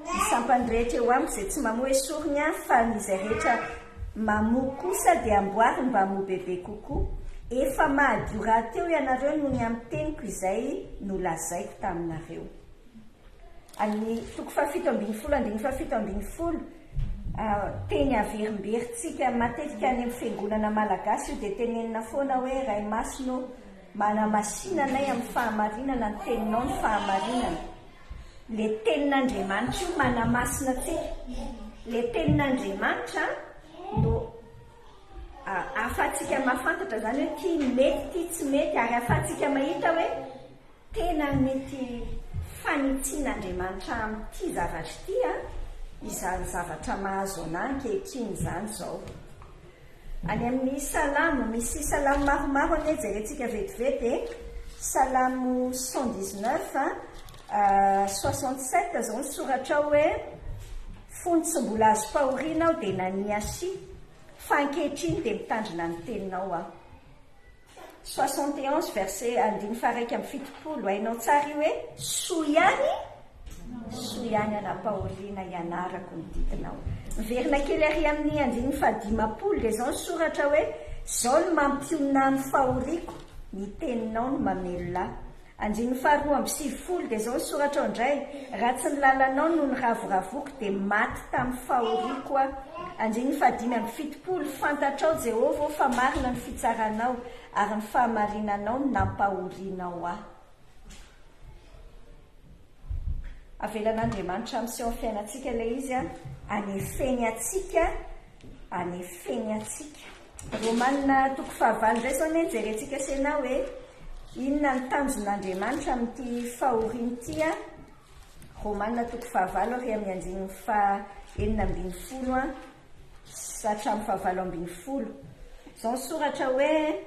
Ny sampany rehetra eo amiko izay tsy mamoa esoriny aho, fa ny izay rehetra mamoa kosa dia amboariny mba hamoa bebe kokoa. Efa mahadio rahateo ianareo noho ny amin'ny teniko izay nolazaiko taminareo. Ny toko faha-17 andininy faha-17, teny averimberintsika matetika any amin'ny fiangonana malagasy io dia tenenina foana hoe Ray Masina ô, Manamasina anay amin'ny fahamarinana ny teninao ny fahamarinana. Le tenin'Andriamanitra io manamasina antsika. Le tenin'Andriamanitra no ahafahantsika. mahafantatra izany hoe ity mety, ity tsy mety ary ahafahantsika mahita hoe tena mety fanitsian'Andriamanitra amin'ity zavatra ity an, izany zavatra mahazo anà ankehitriny izany izao. Any amin'ny Salamo, misy Salamo maromaro anie jerentsika vetivety e. Salamo 119, 67 izao ny soratra ao hoe, Fony tsy mbola azom-pahoriana aho dia naniasia, fa ankehitriny dia mitandrina ny teninao aho. 71 verset andininy faha 71, hainao tsara io hoe, soa ihany, soa ihany hanam-pahoriana hianarako ny didinao. Miverina kely ary amin'ny andininy faha 50 dia izao ny soratra hoe, izao no mampionona ahy ny fahoriako, ny teninao no mamelona ahy. Andininy faha 92 dia izao ny soratra ao indray, Raha tsy ny lalanao no niravoravoako dia maty tamin'ny fahoriako aho. Andininy faha 75, Fantatrao Jehovah ô fa marina ny fitsaranao ary ny fahamarinanao no nampahorianao ahy. Avelan'Andriamanitra miseho amin'ny fiainantsika ilay izy an, anefeny antsika, anefeny antsika. Romana toko fahavalo indray izao anie jerentsika sena hoe inona ny tanjon'Andriamanitra amin'ity fahoriana ity an. Romana toko fahavalo ary amin'ny andininy faha 16 an, hatramin'ny faha 18. Izao ny soratra hoe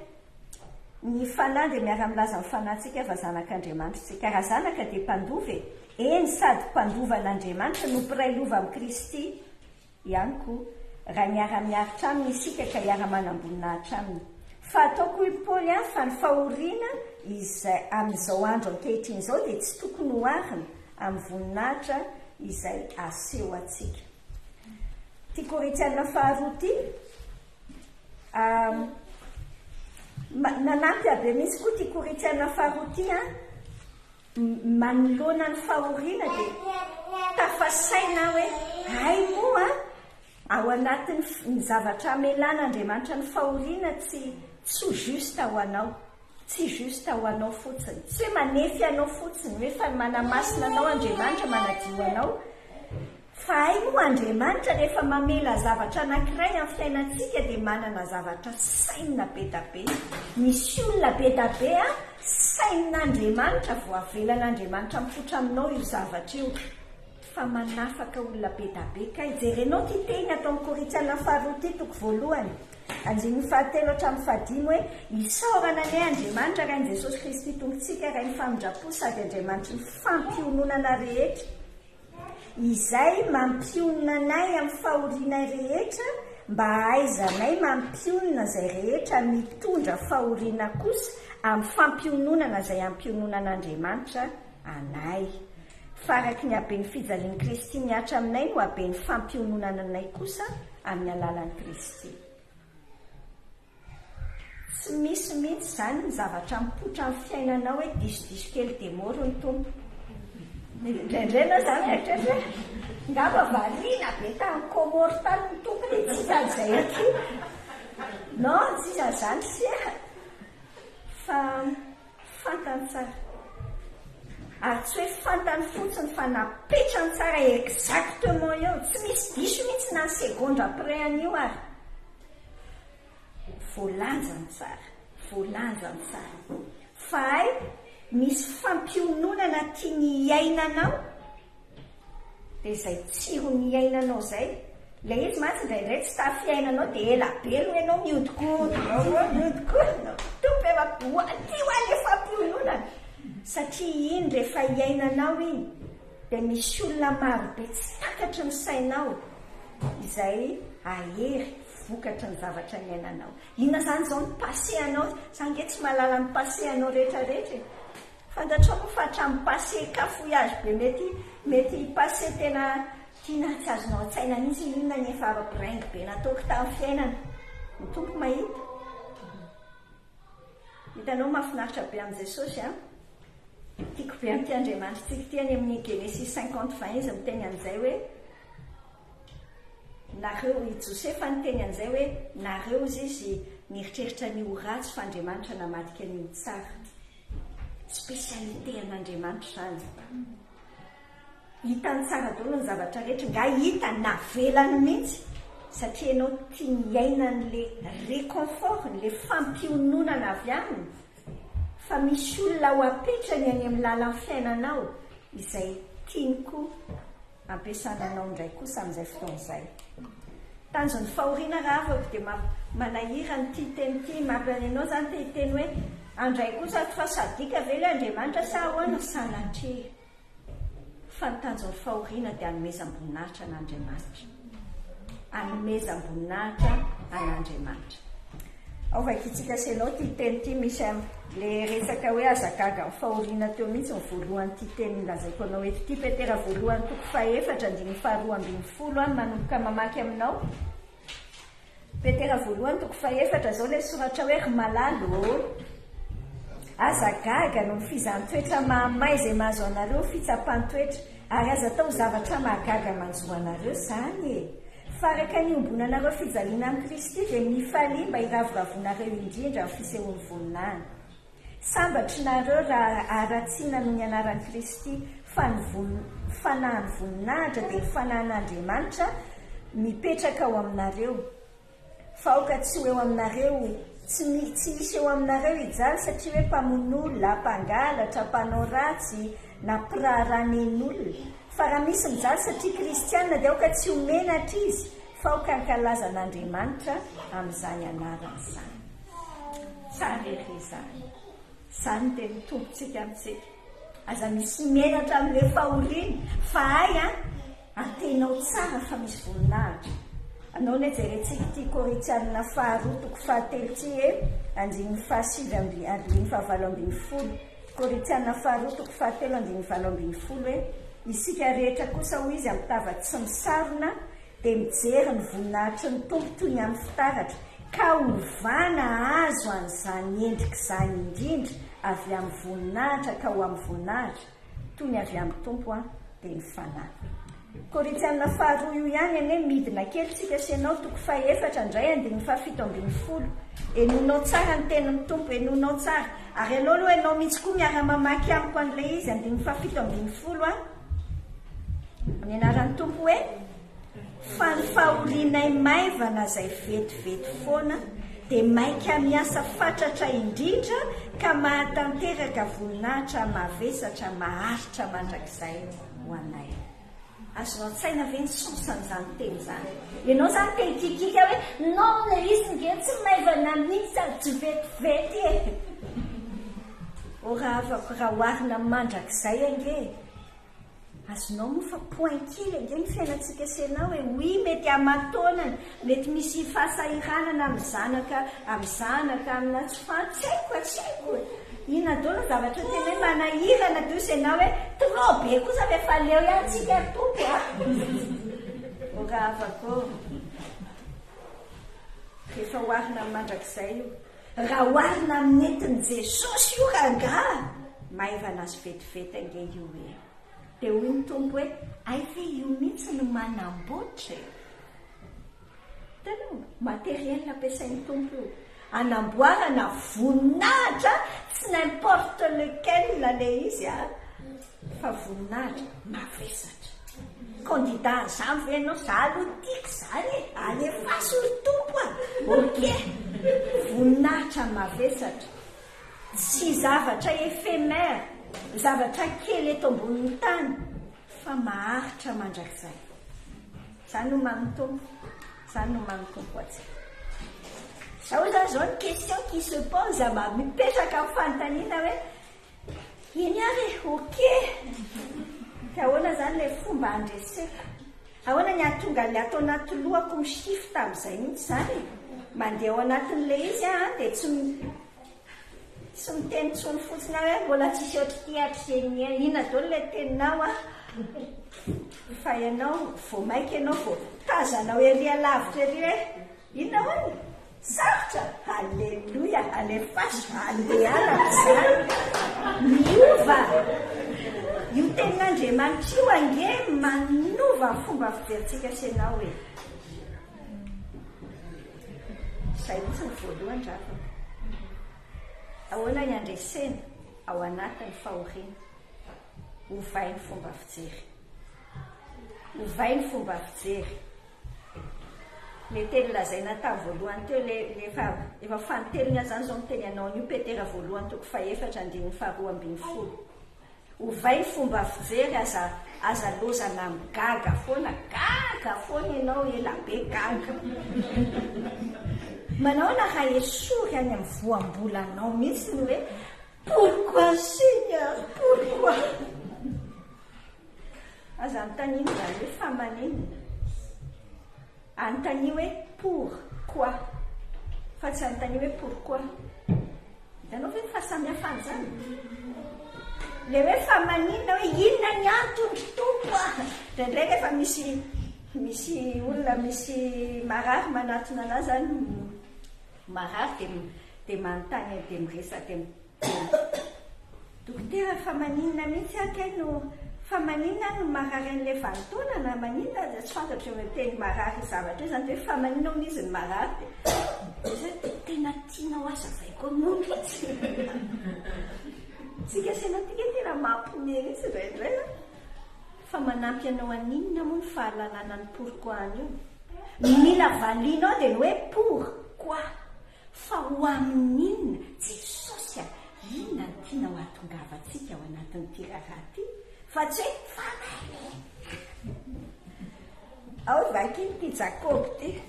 Ny fanahy dia miara-milaza amin'ny fanahintsika fa zanak'Andriamanitra isika. Raha zanaka dia mpandova e! Eny, sady mpandova an'Andriamanitra no mpiray lova amin'i Kristy ihany koa, raha miara-miaritra aminy isika ka hiara-manam-boninahitra aminy. Fa ataoko, hoy Paoly, fa ny fahoriana izay amin'izao andro ankehitriny izao dia tsy tokony hoharina amin'ny voninahitra izay aseho antsika. Ity Korintiana faharoa ity. Nanampy ahy be mihitsy koa ity Korintiana faharoa ity an. Manoloana ny fahoriana dia tafasaina aho hoe hay moa ao anatin'ny ny zavatra amelan'Andriamanitra ny fahoriana tsy tsy ho juste ho anao. Tsy juste ho anao fotsiny. Tsy hoe manefy anao fotsiny, hoe fa manamasina anao Andriamanitra, manadio anao. Fa hay moa Andriamanitra rehefa mamela zavatra anankiray amin'ny fiainantsika dia manana zavatra sainina be da be. Misy olona be da be an, sainin'Andriamanitra, voavelan'Andriamanitra mipoitra aminao io zavatra io. Fa manafaka olona be da be kay. Jerenao ity teny ato amin'ny Korintiana faharoa ity toko voalohany. Andininy fahatelo hatramin'ny fahadimy hoe, Isaorana anie Andriamanitra Rain'i Jesosy Kristy Tompontsika, Rain'ny famindram-po sady Andriamanitry ny fampiononana rehetra, izay mampionona anay amin'ny fahorianay rehetra, mba hahaizanay mampionona izay rehetra mitondra fahoriana kosa amin'ny fampiononana izay ampiononan'Andriamanitra anay. Fa araka ny haben'ny fijalian'i Kristy mihatra aminay no haben'ny fampiononana anay kosa amin'ny alalan'i Kristy. Tsy misy mihitsy izany ny zavatra mipoitra amin'ny fiainanao hoe diso diso kely dia moro ny Tompo. Indraindray ianao izany mieritreritra hoe ngamba variana be tany Comores tany ny Tompo dia tsy hitany izay aty. Non, tsy izy an'izany sia. Fa fantany tsara. Ary tsy hoe fantany fotsiny fa napetrany tsara exactement eo. Tsy misy diso mihitsy na ny segondra après an'io ary. Voalanjany tsara, voalanjany tsara. Fa hay misy fampiononana tiany hiainanao, dia izay tsirony hiainanao izay. Ilay izy mantsy indraindray tsy tafiainanao dia ela be aloha ianao mihodinkodina ao, mihodinkodina. Tompo efa aty ho ahy ilay fampiononana. Satria iny rehefa hiainanao iny, dia misy olona marobe tsy takatry ny sainao izay hahery vokatry ny zavatra niainanao. Inona izany izao ny passé anao? Za ange tsy mahalala ny passé anao rehetra rehetra e. Fantatrao moa fa hatramin'ny passé cafouillage be mety mety passé tena tiana tsy azonao an-tsaina mihitsy inona ny efa bringue be nataoko tamin'ny fiainana. Ny Tompo mahita. Hitanao mahafinaritra be amin'i Jesosy an. Tiako be an'ity Andriamanitritsika ity any amin'ny Genesis 50 20 izy miteny an'izay hoe Nareo, i Josefa niteny an'izay hoe, nareo hozy izy nieritreritra ny ho ratsy fa Andriamanitra namadika ny ho tsara. Spécialité an'Andriamanitra izany. Hitany tsara daholo ny zavatra rehetra, nga hitany, navelany mihitsy. Satria ianao tia miaina an'le réconfort, le fampiononana avy aminy, fa misy olona ho apetrany any amin'ny lalan'ny fiainanao izay tiany koa ampiasana anao indray kosa amin'izay fotoana izay. Tanjon'ny fahoriana rahavako dia manahirana ity teny ity, ianao izany te hiteny hoe andray kosa fa sadika ve ilay Andriamanitra sa ahoana? Sanatria. Fa ny tanjon'ny fahoriana dia hanomezam-boninahitra an'Andriamanitra. Hanomezam-boninahitra an'Andriamanitra. Ao vakintsika sy ianao ity teny ity misy le resaka hoe aza gaga amin'ny fahoriana teo mihitsy ny voalohan'ity teny lazaiko anao eto ity. Petera voalohany toko fahefatra andininy faharoa ambin'ny folo aho manomboka mamaky aminao. Petera voalohany toko fahefatra izao ilay soratra hoe ry malala ô, aza gaga noho ny fizahan-toetra mahamay izay mahazo anareo fitsapan-toetra, ary aza atao ho zavatra mahagaga manjo anareo izany e! Fa araka ny iombonanareo fijaliana amin'i Kristy dia mifalia mba hiravoravoanareo indrindra amin'ny fisehoan'ny voninahiny. Sambatry nareo raha haratsiana noho ny anaran'i Kristy, fa ny von, fanahin'ny voninahitra dia ny fanahin'Andriamanitra mipetraka ao aminareo. Fa aoka tsy ho eo aminareo, tsy mi, tsy hisy eo aminareo hijaly satria hoe mpamono olona, mpangalatra, mpanao ratsy, na mpiraharaha nen'olona. Fa raha misy mijaly satria kristiana dia aoka tsy ho menatra izy, fa aoka hankalaza an'Andriamanitra amin'izany anarany izany. Tsara ery izany. Izany no tenin'ny Tompontsika amintsika. Aza misy menatra amin'ilay fahoriana, fa hay an, antenao tsara fa misy voninahitra. Anao anie jerentsika ity Korintianina faharoa toko fahatelo ity e, andininy fahasivy amby, andininy fahavalo ambin'ny folo. Korintianina faharoa toko fahatelo andininy 18 hoe, Isika rehetra kosa hoy izy amin'ny tava tsy misarona, dia mijery ny voninahitry ny Tompo toy ny amin'ny fitaratra, ka hovana hahazo an'izany endrika izany indrindra avy amin'ny voninahitra ka ho amin'ny voninahitra, toy ny avy amin'ny Tompo an, dia ny Fanahy. Korintiana faharoa io ihany anie, midina kely tsika sy ianao, toko fahefatra indray, andininy fahafito ambin'ny folo. Henoinao tsara ny tenin'ny Tompo, henoinao tsara. Ary aleo aloha ianao mihitsy koa miara-mamaky amiko an'ilay izy, andininy fahafito ambin'ny folo an. Amin'ny anaran'ny Tompo hoe, Fa ny fahorianay maivana izay vetivety foana dia mainka miasa fatratra indrindra ka mahatanteraka voninahitra mavesatra maharitra mandrakizay ho anay. Azonao an-tsaina ve ny sens an'izany teny izany? Ianao izany te hikikiaka hoe non ilay izy nge tsy maivana mihitsy sady tsy vetivety e! O rahavako raha oharina mandrakizay ange e! Azonao moa fa point kely ange ny fiainantsika sy ianao e! Oui mety aman-taonany, mety misy fahasahiranana amin'ny zanaka, amin'ny zanaka, amina tsy fan, tsy haiko e, tsy haiko e! Inona daholo ny zavatra tena hoe manahirana dia hoy ianao hoe trop be kosa fa efa leo ihany tsika ry Tompo a! O rahavako ô! Rehefa oharina amin'ny mandrakizay io. Raha oharina amin'ny nentin'i Jesosy io rangaha, maivana sy vetivety ange io e. Dia hoy ny Tompo hoe, hay ve io mihitsy no manamboatra e. Hitanao, matériel ampiasain'ny Tompo io. Anamboarana voninahitra, tsy n'importe lequel ilay izy a, fa voninahitra mavesatra. Candidat an'izany ve ianao? Za aloha tiako izany e! Alefaso ry Tompo a! Ok! Voninahitra mavesatra. Tsy zavatra éphémère, zavatra kely eto ambonin'ny tany, fa maharitra mandrakizay. Izany no mamin'ny Tompo. Izany no mamin'ny Tompo antsika. Izao izany izao ny question qui se pose, mba mipetraka ny fanontaniana hoe, Eny ary e, ok! Ka ahoana izany ilay fomba handreseko? Ahoana ny hahatonga an'ilay ato anaty lohako mi-shift amin'izay mihitsy izany e? Mandeha ao anatin'ilay izy aho an, dia tsy tsy miteny intsony fotsiny aho hoe mbola tsisy ohatr'ity hatrizay niaina. Inona daholo ilay teninao an? Fa ianao, vao mainka ianao vao tazanao ery alavitra ery hoe Inona hono? Sarotra? Aleloia! Alefaso! Andehana amin'izany! Miova! Io tenin'Andriamanitra io ange manova ny fomba fijerintsika sy ianao e! Izay mihitsy ny voalohany ravaka. Ahoana ny handresena ao anatin'ny fahoriana? Ovay ny fomba fijery. Ovay ny fomba fijery. Le teny lazaina tamin'ny voalohany teo le le efa efa fanintelony aho zany zao miteny anao an'io Petera voalohany toko fahefatra andininy faharoa ambinifolo. Ovay ny fomba fijery aza aza lozana migaga foana gaga foana ianao ela be gaga. Manahoana raha esory any amin'ny voambolanao mihitsy ny hoe pourquoi Seigneur pourquoi? Aza anontaniana izany hoe fa maninona. Anontanio hoe pour quoi fa tsy anontanio hoe pourquoi. Hitanao ve ny fahasamihafana izany? Ilay hoe fa maninona hoe inona ny antony ry Tompo a! Indraindray rehefa misy misy olona misy marary manatona anà izany, marary dia dia manontany dia miresaka dia Dokotera, fa maninona mihitsy aho kay no, fa maninona aho no marary an'ilay vanin-taona na maninona, tsy fantatro io teny marary zavatra io izany, dia hoe fa maninona hono izy no marary dia, dia zay dia tena tianao hazavaiko aminao mihitsy. Tsika sy ianao tika tena mampime mihitsy indraindray an. Fa manampy anao haninona moa ny fahalalana ny pourquoi an'io? Ny mila valianao dia ny hoe pour quoi. Fa ho amin'inona? Jesosy a! Inona no tianao hahatongavantsika ao anatin'ity raharaha ity? Fa tsy hoe fanahy e! Ao vakio ity Jakoba ity.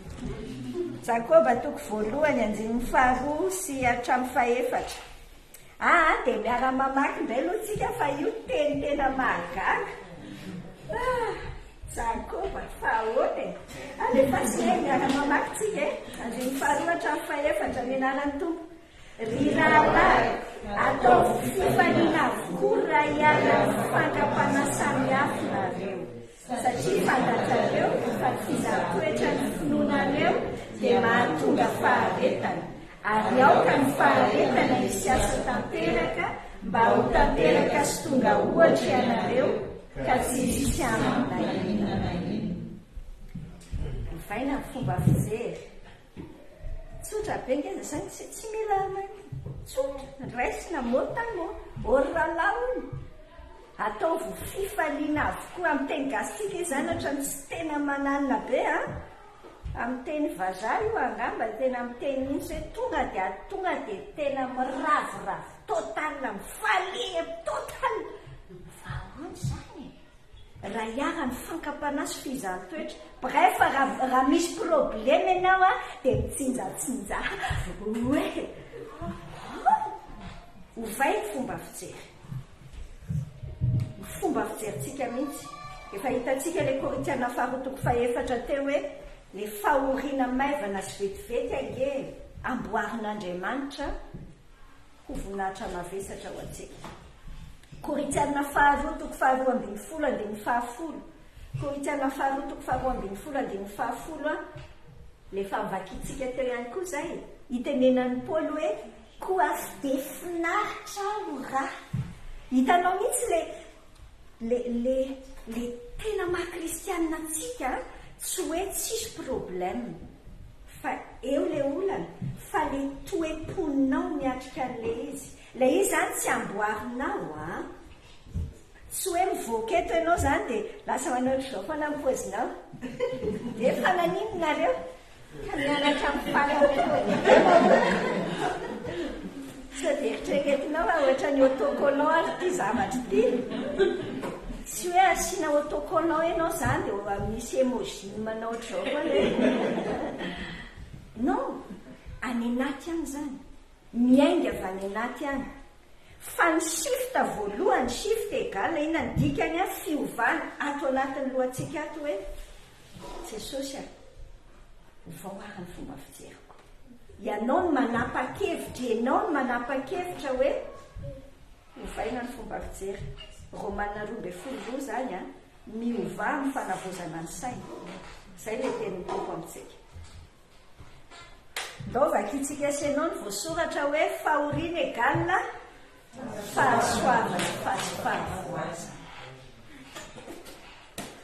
Jakoba toko voalohany andininy faharoa sy hatramin'ny fahefatra. Aa dia miara-mamaky indray aloha tsika fa io teny tena mahagaga. Ah, Jakoba, fa ahoana e? Alefaso e, miara-mamaky tsika e. Andininy faharoa hatramin'ny fahefatra, ny anaran'ny Tompo. Ry rahalahy, ataovy fifaliana avokoa raha iharan'ny fakam-panahy samihafa nareo. Satria fantatrareo fa ny fizahan-toetran'ny finoanareo dia mahatonga faharetana, ary aoka ny faharetana hisy asa tanteraka mba ho tanteraka sy tonga ohatra ianareo ka tsy hisy aminy na inona na inona. Ovaina ny fomba fijery. Tsotra be nge zany, tsy mila tsotra, raisina mot à mot, or rahalahy hono. Ataovy ho fifaliana avokoa. Amin'ny teny gasy tsika izany ohatran'ny tsy tena mananina be an! Amin'ny teny vazaha io angamba tena miteny mihitsy hoe tonga dia tonga dia tena miraviravy total, mifalia total. Fa ahoana izany e? Raha iharan'ny fankam-panahy sy fizahan-toetra. Bref, raha raha misy problème ianao an, dia mitsinjatsinjà. Hoe ovay ny fomba fijery. Ny fomba fijerintsika mihitsy. Efa hitantsika ilay Korintiana faharoa toko fahefatra teo hoe ilay fahoriana maivana sy vetivety ange amboarin'Andriamanitra ho voninahitra mavesatra ho antsika. Korintiana faharoa toko faharoa ambinifolo andininy fahafolo. Korintiana faharoa toko faharoa ambinifolo andininy fahafolo an, ilay efa novakintsika teo ihany koa izay, itenenan'i Paoly hoe Koa avy dia finaritra aho raha. Hitanao mihitsy le le le le tena maha kristianina antsika tsy hoe tsisy problème fa eo le olana fa le toe-ponao miatrika an'le izy. Le izy zany tsy amboarinao an! Tsy hoe mivoaka eto ianao zany dia lasa manao ohatr'izao foana ny paozinao. Dia fa naninona nareo? Ka mianatra amin'ny farany teo e. Sao dia eritreretinao fa ohatran'ny autocollant ary ity zavatra ity. Tsy hoe asiana autocollant ianao izany dia misy emoji manao ohatr'izao foana e. Non, any anaty any izany. Miainga avy any anaty any. Fa ny shift voalohany, shift egal inona ny dikany an, fiovana ato anatin'ny lohantsika ato hoe Jesosy a, ovao ary ny fomba fijeriko. Ianao no manapa-kevitra, ianao no manapa-kevitra hoe ovaina ny fomba fijery. Romana 12 2 izany an, miovà amin'ny fanavaozana ny saina. Izay ilay tenin'ny Tompo amintsika. Ndao vakintsika sy ianao ny voasoratra hoe fahoriana égale fahasoavana fa tsy fahavoazana.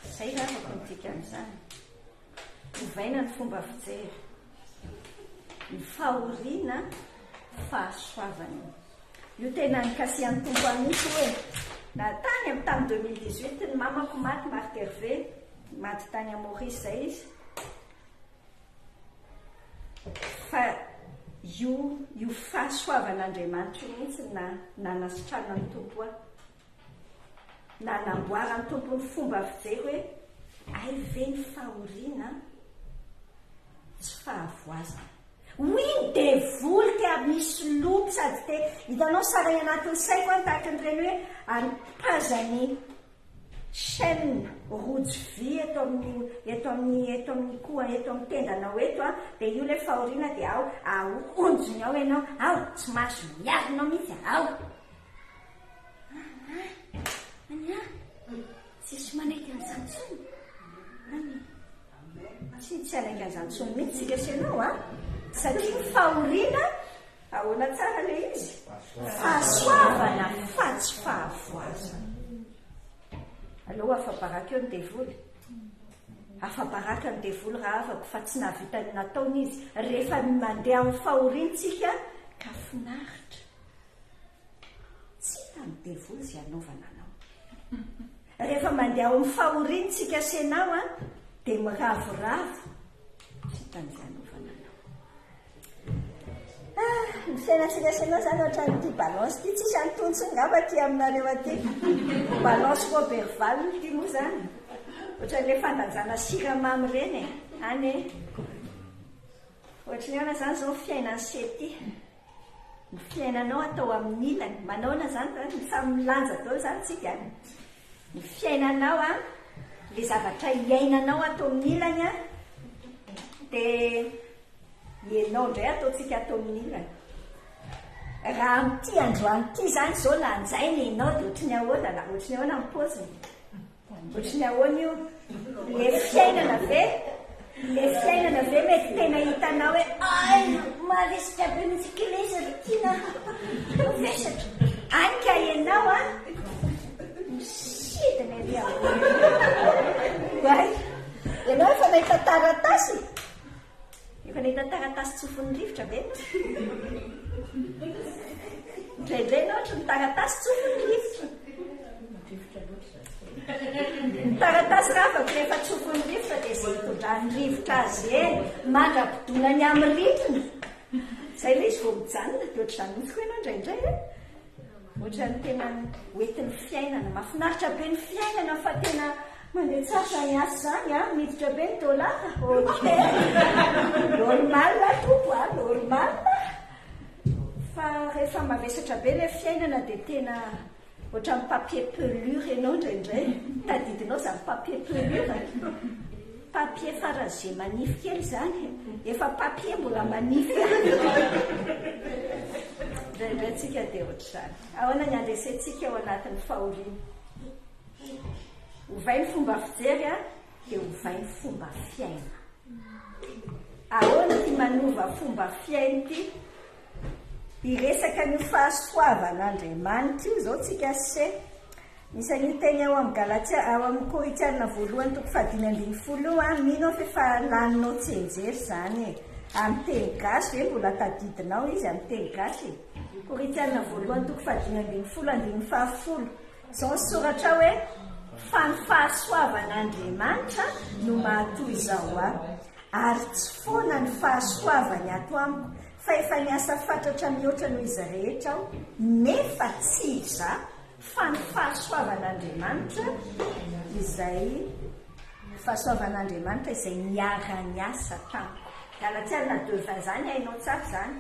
Izay ravako ny dikan'izany. Ovaina ny fomba fijery. Ny fahoriana fahasoavana. Io tena nikasihan'ny Tompo ahy mihitsy hoe na tany amin'ny tamin'ny 2018 ny mamako maty Marc Hervé, maty tany à Maurice izay izy. Io io fahasoavan'Andriamanitra io mihitsy no nanasitranan'ny Tompo ahy. Nanamboaran'ny Tompo ny fomba fijery hoe hay ve ny fahoriana tsy fahavoazana. Oui ny devoly te misy lopy sady te hitanao sary any anatin'ny saiko any tahaka ny ireny hoe anipazan'ny chaîne rojo vy eto amin'ny eto amin'ny eto amin'ny koa eto amin'ny tendanao eto an dia io ilay fahoriana dia ao ahonjony ao ianao ao tsy mahazo miarina ao mihitsy ao Ania, tsisy manaiky an'izany intsony. Any. Tsy tsy hanaiky an'izany intsony mihitsy tsika sy ianao a. Satria ny fahoriana ahoana tsara ilay izy? Fahasoavana fa tsy fahavoazana. Aleo afa-baraka eo ny devoly. Afa-baraka ny devoly rahavako fa tsy nahavita ny nataony izy. Rehefa mandeha amin'ny fahoriana tsika ka finaritra. Tsy hitan'ny devoly izay hanaovana anao. Rehefa mandeha ao amin'ny fahoriana tsika sy ianao an, dia miravoravo. Tsy hitany izay hanaovana anao. Ah, ny fiainantsika sy ianao izany ohatran'ity balance ity, tsisy an'itony intsony angamba aty aminareo aty. Balance Roberval ity moa izany. Ohatran'ilay fandanjana siramamy ireny e. Any e. Ohatry ny ahoana izany izao ny fiainan'i Sety? Ny fiainanao atao amin'ny ilany. Manaona izany izany? Samy milanja daholo izany tsika an. Ny fiainanao an, ilay zavatra iainanao atao amin'ny ilany an, dia ianao indray ataontsika atao amin'ny ilany. Raha amin'ity androany ity izany izao lanjaina ianao dia ohatry ny ahoana? Ohatry ny ahoana ny paoziny? Ohatry ny ahoana io? Le fiainana ve? Le fiainana ve mety tena hitanao hoe ay mavesatra be mihitsy kely izy ry tiana mavesatra. Any ka ianao an misidina ery ambony. Oay, ianao efa nahita taratasy? Efa nahita taratasy tsofin'ny rivotra ve ianao? Indraindray ianao ohatry ny taratasy tsofin'ny rivotra. Ny taratasy ravako rehefa tsofin'ny rivotra dia izay itondran'ny rivotra azy eny, mandra-pidonany amin'ny rindrina. Izay ilay izy vao mijanona, dia ohatr'izany mihitsy koa ianao indraindray e. Ohatran'ny tena hoentin'ny fiainana. Mahafinaritra be ny fiainana fa tena mandeha tsara izany asa izany an! Miditra be ny dolara. Ok! Normal tompo a! Normal! Fa rehefa mavesatra be ilay fiainana dia tena ohatran'ny papier pelure ianao indraindray. Tadidinao izany papier pelure? Papier faran'izay manify kely izany. Efa papier mbola manify ihany. Indraindray tsika dia ohatr'izany. Ahoana ny handresentsika ao anatin'ny fahoriana? Ovay ny fomba fijery dia ovay ny fomba fiaina. Ahoana ity manova fomba fiaina ity? Hiresaka an'io fahasoavan'Andriamanitra io izao tsika se. Misy an'io teny ao amin'ny Galatia, ao amin'ny Korintiana voalohany toko faha-15 io an, mino aho f'efa laninao tsianjery izany e. Amin'ny teny gasy ve mbola tadidinao izy amin'ny teny gasy e? Korintiana voalohany toko faha-15 andininy fahafolo. Izao ny soratra ao hoe, Fa ny fahasoavan'Andriamanitra no mahatoy izao ahy, ary tsy foana ny fahasoavany ato amiko, fa efa niasa fatratra mihoatra noho izy rehetra aho, nefa tsy izaho, Fa ny fahasoavan'Andriamanitra izay fahasoavan'Andriamanitra izay niara-niasa tamiko. Galatiana 2 20 izany hainao tsara izany.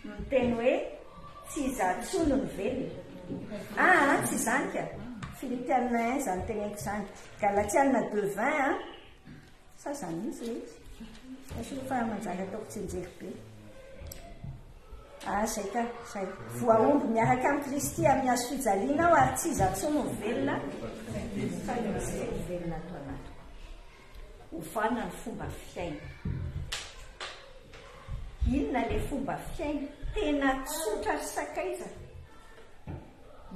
Miteny hoe tsy izaho intsony no velona. Ah, tsy izany ka. Filipiana 1 izany teneniko izany. Galatiana 2 20 an. Sa zany mihitsy ilay izy? Asio fa manjary ataoko tsinjery be. Ah, zay ka, zay. Voahombo miaraka amin'i Kristy amin'ny hazo fijaliana aho ary tsy izaho intsony no velona fa i Kristy no velona ato anatiko. Ovana ny fomba fiaina. Inona ilay fomba fiaina? Tena tsotra ry sakaiza.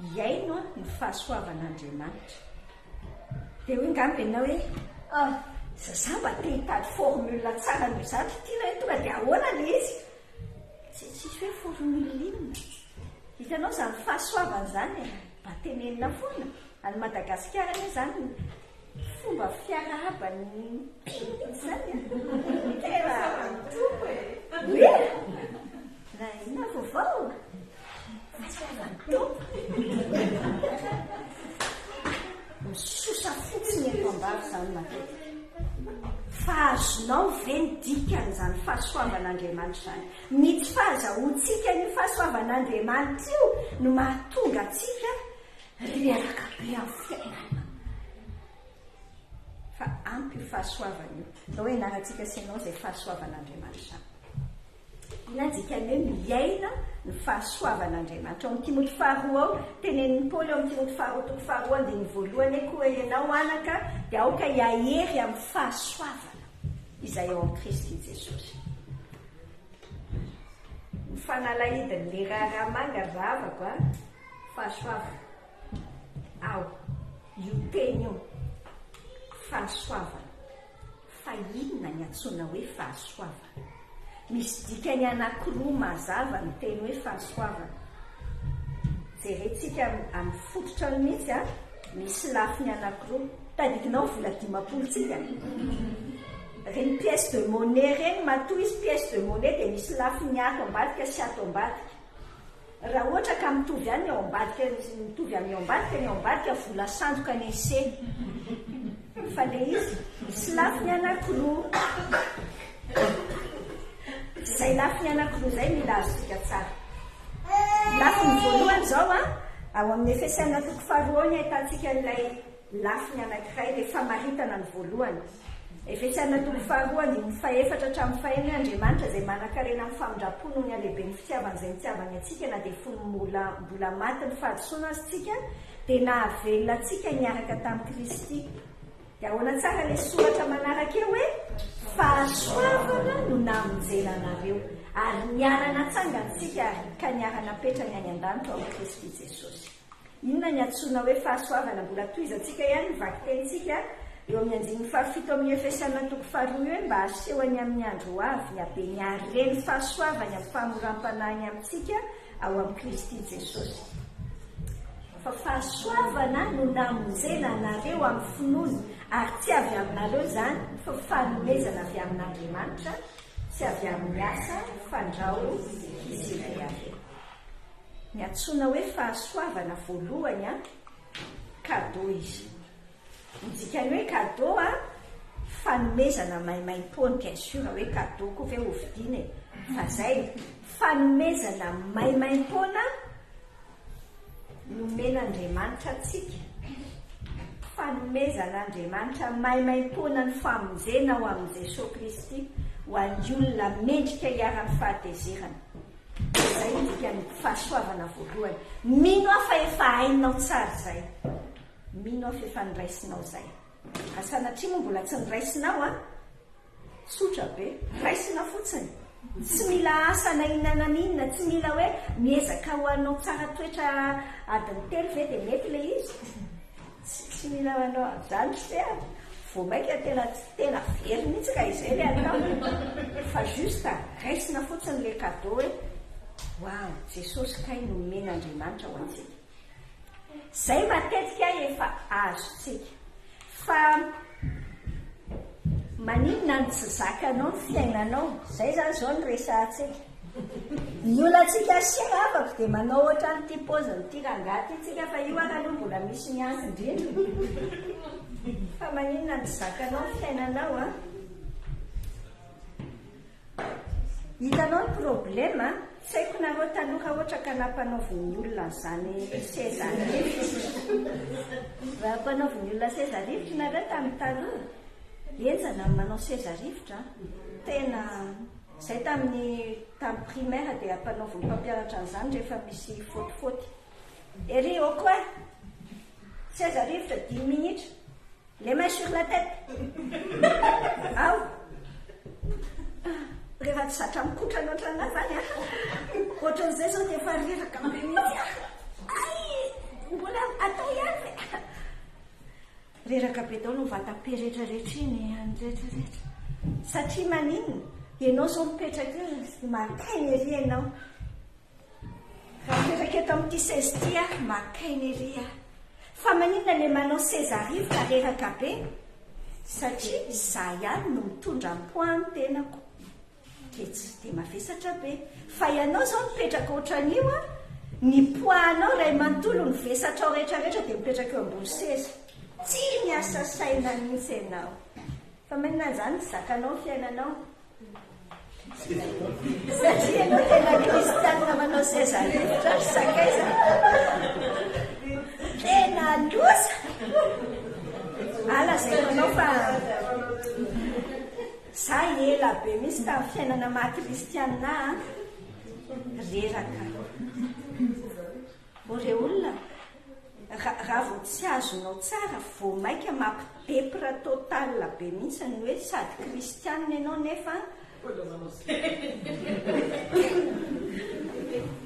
Hihaino ny fahasoavan'Andriamanitra. Dia hoy ngamba ianao hoe, ah, za mba te hitady formule tsara noho izany ry tiana hoe tonga dia ahoana ilay izy? Tsy tsisy hoe formule inona. Hitanao izany fahasoavana izany e, mba tenenina foana. Any Madagasikara anie izany fomba fiarahaban'ny mpino mihitsy izany e. Tena Tompo e. Oui. fahasoavan'Andriamanitra izany. Ny tsy fahazahoantsika an'io fahasoavan'Andriamanitra io no mahatonga antsika reraka be amin'ny fiainana. Fa ampy io fahasoavana io. Ndao hianarantsika sy ianao izay fahasoavan'Andriamanitra izany. Inona ny dikan'ny hoe miaina ny fahasoavan'Andriamanitra? Ao amin'ny Timoty faharoa ao, tenenin'i Paoly ao amin'ny Timoty faharoa toko faharoa andininy voalohany hoe, Koa ianao anaka, dia aoka hiahery amin'ny fahasoavana izay ao amin'i Kristy Jesosy. Ny fanalahidin'ilay raharaha manga ry rahavako a, fahasoavana. Ao, io teny io, fahasoavana. Fa inona ny antsoina hoe fahasoavana? Misy dikany anankiroa mazava ny teny hoe fahasoavana. Jerentsika amin'ny fototrany mihitsy a, misy lafiny anankiroa. Tadidinao ny vola dimampolontsika? Ireny pièce de monnaie ireny, matoa izy pièce de monnaie dia misy lafiny ato ambadika sy ato ambadika. Raha ohatra ka mitovy ihany ny ao ambadika, mitovy amin'ny ao ambadika ny ao ambadika, vola sandoka ny ese. Fa le izy misy lafiny anankiroa. Izay lafiny anankiroa izay mila azontsika tsara. Lafiny voalohany izao an, ao amin'ny Efesiana toko faharoa ao ny ahitantsika an'ilay Lafiny anankiray ilay famaritana ny voalohany. Efesiana toko faharoa andininy fahefatra hatramin'ny fahenina hoe Andriamanitra izay manan-karena amin'ny famindram-po noho ny halehiben'ny fitiavany izay nitiavany antsika na dia fony mbola mbola matin'ny fahadisoana aza isika dia nahavelona antsika niaraka tamin'i Kristy. Dia ahoana tsara ilay soratra manaraka eo hoe fahasoavana no namonjena anareo ary niara-natsangantsika ary ka niara-napetrany any an-danitra ao amin'i Kristy Jesosy. Inona ny antsoina hoe fahasoavana? Mbola tohizantsika ihany ny vakitenintsika eo amin'ny andininy fahafito amin'io Efesiana toko faharoa io hoe mba hasehony amin'ny andro ho avy ny haben'ny haren'ny fahasoavany amin'ny fahamoram-panahiny amintsika ao amin'i Kristy Jesosy. Fa fahasoavana no namonjena anareo amin'ny finoana, ary tsy avy aminareo izany, fa fanomezana avy amin'Andriamanitra, tsy avy amin'ny asa, fandrao hisy hirehareha. Ny antsoina hoe fahasoavana voalohany an, cadeau izy. Ny dikan'ny hoe cadeau an, fanomezana maimaimpoana, bien sûr hoe cadeau koa ve hovidiana e, fa zay, fanomezana maimaimpoana nomen'Andriamanitra antsika, fanomezan'Andriamanitra maimaimpoana ny famonjena ao amin'i Jesoa Kristy ho an'ny olona mendrika hiharan'ny fahatezerana. Izay no dikan'ny fahasoavana voalohany. Mino aho fa efa hainao tsara izay. Mino aho fa efa noraisinao izay. Raha sanatria moa mbola tsy noraisinao an, tsotra be, raisina fotsiny. Tsy mila asa na inona na inona, tsy mila hoe miezaka ho anao tsara toetra adiny telo ve dia mety ilay izy. Tsy mila manao an'izany ry se a! Vao maika tena tena very mihitsy raha izay ilay atao fa juste raisina fotsiny ilay cadeau hoe waouh Jesosy kay nomen'Andriamanitra ho antsika. Izay matetika efa azontsika. Fa maninona no tsy zakanao ny fiainanao? Izay izany izao no resahantsika. Ny olantsika sy havako dia manao ohatran'ity paozin'ity rangahy ity tsika fa io ary aloha mbola misy miankin-drindrina. Fa maninona no tsy zakanao ny fiainanao an? Hitanao ny problème an? Tsy haiko nareo taloha ohatra ka nampanaovin'ny olona an'izany seza rivotra. Raha ampanaovin'ny olona seza rivotra nareo tamin'ny taloha, henjana ny manao seza rivotra an. Tena Izay tamin'ny tamin'ny primaire dia ampanaovin'ny mpampianatra an'izany rehefa misy faute-faute. Ery au coin! Seza rivotra dimy minitra. Les mains sur la tête! Ao! Rehefa tsy zatra mikotrana ohatran'ahy izany an! Ohatran'izay izao dia efa reraka be mihitsy aho. Hay! Mbola atao ihany ve? Reraka be daholo ny vata-pe rehetra rehetra iny any rehetra rehetra. Satria maninona? Ianao izao mipetraka eo, makaina ery ianao. Raha mipetraka eto amin'ity seza ity aho, makaina ery aho. Fa maninona ilay manao seza rivotra reraka be? Satria izaho ihany no mitondra ny poids ny tenako. Dia tsy dia mavesatra be. Fa ianao izao mipetraka ohatran'io an, ny poids-nao iray manontolo, ny vesatrao rehetra rehetra dia mipetraka eo ambony seza. Tsy miasa saina mihitsy ianao. Fa maninona izany tsy zakanao ny fiainanao? Satria ianao tena kristianina manao seza rivotra ry sakaiza. Tena loza. Ah, lazaiko anao fa za ela be mihitsy tamin'ny fiainana maha kristianina ahy, reraka. Ô re olona, raha vao tsy azonao tsara, vao maika mampidepra total be mihitsy ny hoe sady kristianina ianao nefa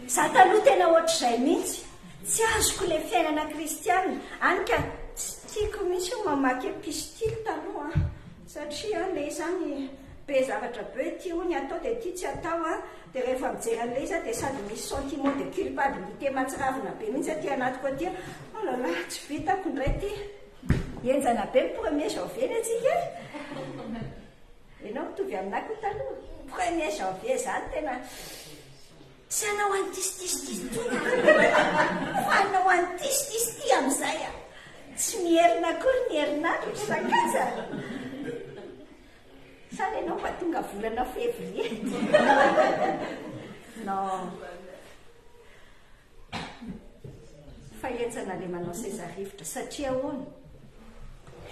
Za taloha tena ohatr'izay mihitsy, tsy azoko ilay fiainana kristianina, any ka tsy tiako mihitsy io mamaky epistily taloha an, satria ilay izany be zavatra be, ity hono atao dia ity tsy atao an, Dia rehefa mijery an'ilay izy aho dia sady misy sentiment de culpabilité mahatsiravina be mihitsy aty anatiko aty, oh là là, tsy vitako indray ity. Henjana be ny premier janvier ny antsika e! Ianao mitovy aminà koa taloha? Premier janvier izany tena tsy hanao an'ity sy ity sy ity intsony aho, fa hanao an'ity sy ity sy ity amin'izay aho. Tsy miherina akory ny herinandro ry sakaiza. Sa enao mba tonga volana février? Non. Fa henjana le manao seza rivotra satria ahoana?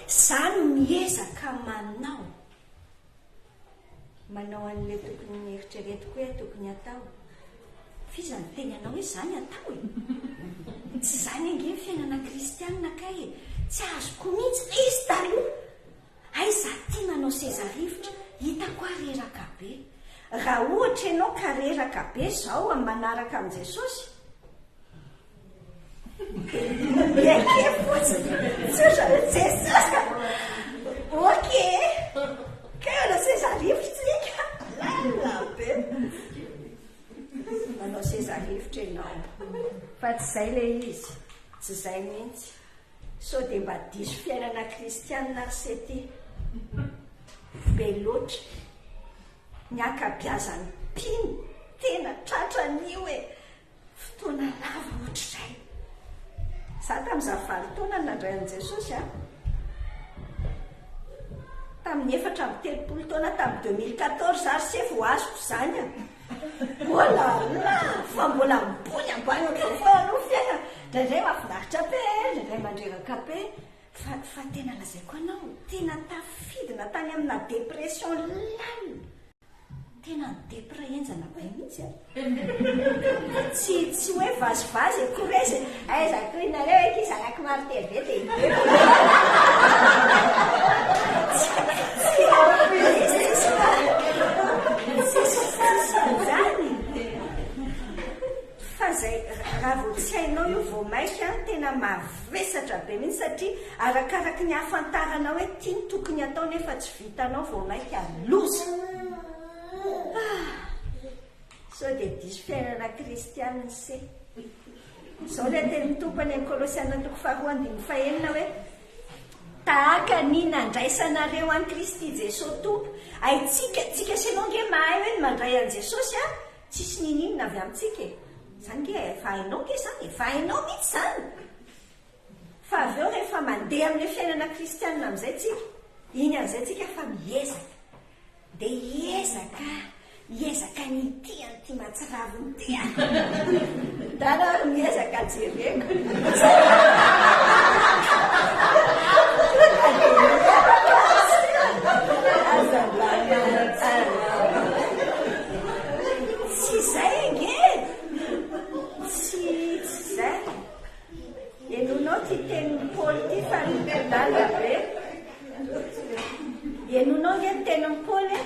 Za no miezaka manao. Manao an'le tokony eritreretiko hoe tokony atao. F'iza niteny anao hoe zany atao e? Tsy zany ange ny fiainana kristianina kay e! Tsy azoko mihitsy le izy taloha. Hay za tia manao seza rivotra, hitako aho reraka be. Raha ohatra ianao ka reraka be zao amin'ny manaraka an'i Jesosy, dia miaiky fotsiny, tsotra hoe Jesosy a! Ok! Kay manao seza rivotra tsika, lalina be. Manao seza rivotra ianao. Fa tsy izay ilay izy, tsy izay mihitsy. Sao dia mba diso fiainana kristianina ry se ty? Be loatra ny ankabiazan'ny mpino tena tratran'io e! Fotoana lava ohatr'izay. Za tamin'izaho valo taona no nandray an'i Jesosy a! Tamin'ny 34 taona tamin'ny 2014 ary se vao azoko izany a! Oh là là! Fa mbola ambony ambany ohatran'ny foana aloha ny fiainana. Indraindray mahafinaritra be, indraindray mandreraka be. Fa, fa tena lazaiko anao, tena tafidina tany amina dépression lalina. Tena ni-depre henjana be mihitsy a. Tsy, tsy hoe vazivazy akory izy. Aiza koa ianareo akia zanak'i Marthe be dia hi-depre. Tsy, tsy, tsisy, tsisy, tsisy an'izany. Fa zay, raha vao tsy hainao io vao maika tena mavesatra be mihitsy satria arakaraky ny ahafantaranao hoe ity no tokony atao nefa tsy vitanao vao maika loza. Ah! Sao dia diso fiainana kristianina se. Izao ilay tenin'ny Tompo any amin'ny Kolosiana toko faharoa andininy fahenina hoe Tahaka ny nandraisanareo an'i Kristy Jesoa Tompo. Haintsika, tsika sy ianao ange mahay hoe ny mandray an'i Jesosy an, Tsisy niniana avy amintsika e! Zany nge efa hainao nge zany e! Efa hainao mihitsy zany! Fa avy eo rehefa mandeha amin'ilay fiainana kristianina amin'izay tsika, iny amin'izay tsika fa miezaka. Dia hiezaka, hiezaka ny hitia an'ity mahatsiravina ity a! Ndana ary miezaka jereko. Aza mba Tsy izay ange e! Tsy tsy izay. Henoinao ity tenin'i Paoly ity fa lalina be. Henoinao ange ny tenin'i Paoly e!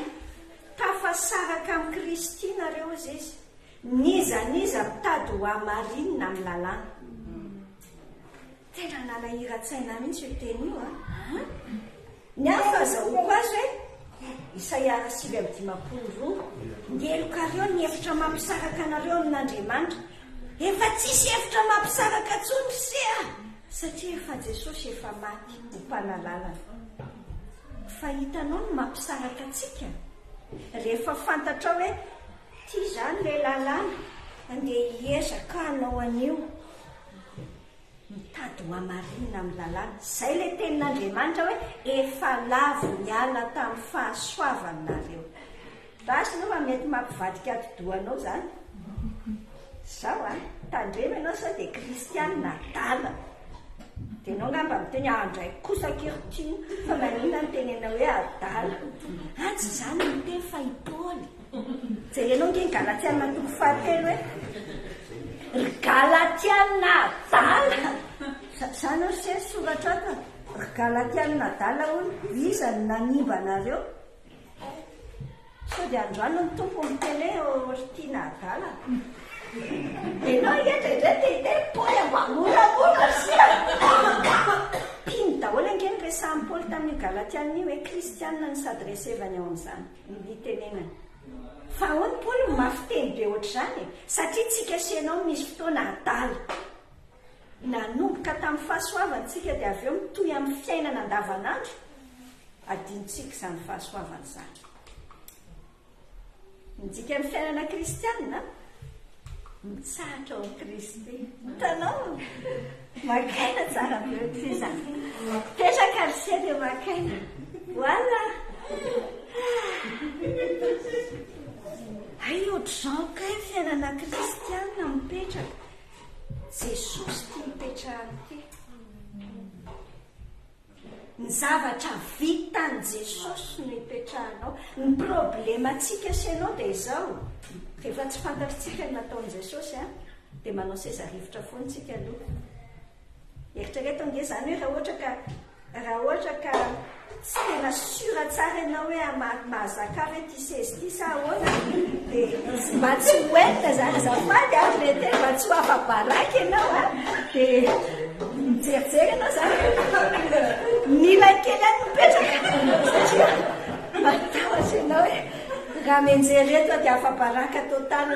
Tafasaraka amin'i Kristy nareo hozy izy. N'iza n'iza mitady ho hamarinina amin'ny lalàna. Tena nanahiran-tsaina ahy mihitsy io teny io an! Ny ahy fahazahoako azy hoe, Isaia 59, Ny helokareo ny hevitra mampisaraka anareo amin'Andriamanitra. Efa tsisy hevitra mampisaraka intsony ry se a! Satria efa Jesosy efa maty ho mpanalalana. Fa hitanao ny mampisaraka antsika? Rehefa fantatrao hoe ity izany ilay lalàna, andeha hiezaka hanao an'io. Mitady ho hamarinina amin'ny lalàna. Izay ilay tenin'Andriamanitra hoe efa lavo niala tamin'ny fahasoavany nareo. Basy aloha fa mety mampivadika atidohanao izany. Zao a, tandremo ianao sao dia kristianina adala. Dia ianao angamba miteny ah ndray kosa akia ry Tiana fa maninona no tenenina hoe adala. Ah tsy izaho no miteny fa i Paoly. Jerenao ange ny Galatiana toko fahatelo hoe ry Galatiana adala. Izany ry se ny soratra ato. Ry Galatiana adala hono, iza no nanimba anareo? Sao dia androany ny Tompo miteny hoe ô ry tiana adala. Enao ange indraindray te hiteny Paoly mba moramora ry sia. Mpino daholo ange ny resahan'i Paoly tamin'io Galatiana io hoe kristianina no s'adressevany ao amin'izany, ny nitenenany. Fa ahoana Paoly no mafy teny be ohatr'izany e? Satria tsika sy enao misy fotoana adala. Nanomboka tamin'ny fahasoavana tsika dia avy eo mitohy amin'ny fiainana andavanandro. Adinontsika izany fahasoavana izany. Ny dikan'ny fiainana kristianina, mitsahatra ao amin'i Kristy. Hitanao? Makaina tsara be ohatry izany. Mipetraka ry se dia makaina. Voilà. Hay ohatr'izao kay ny fiainana kristianina mipetraka. Jesosy ity nipetrahany ity. Ny zavatra vitan'i Jesosy no ipetrahanao. Ny problemantsika sy ianao dia izao, rehefa tsy fantatritsika ny nataon'i Jesosy an, dia manao seza rivotra foana tsika aloha. Eritrereto ange izany hoe raha ohatra ka Raha ohatra ka tsy tena sûr tsara ianao hoe mahazaka ve ity seza ity sa ahoana dia mba tsy ho entina izany azafady a, le teny mba tsy ho afa-baraka ianao a, dia mijerijery ianao izany mila kely ihany mipetraka satria matahotra ianao hoe raha mianjery eto aho dia afa-baraka total.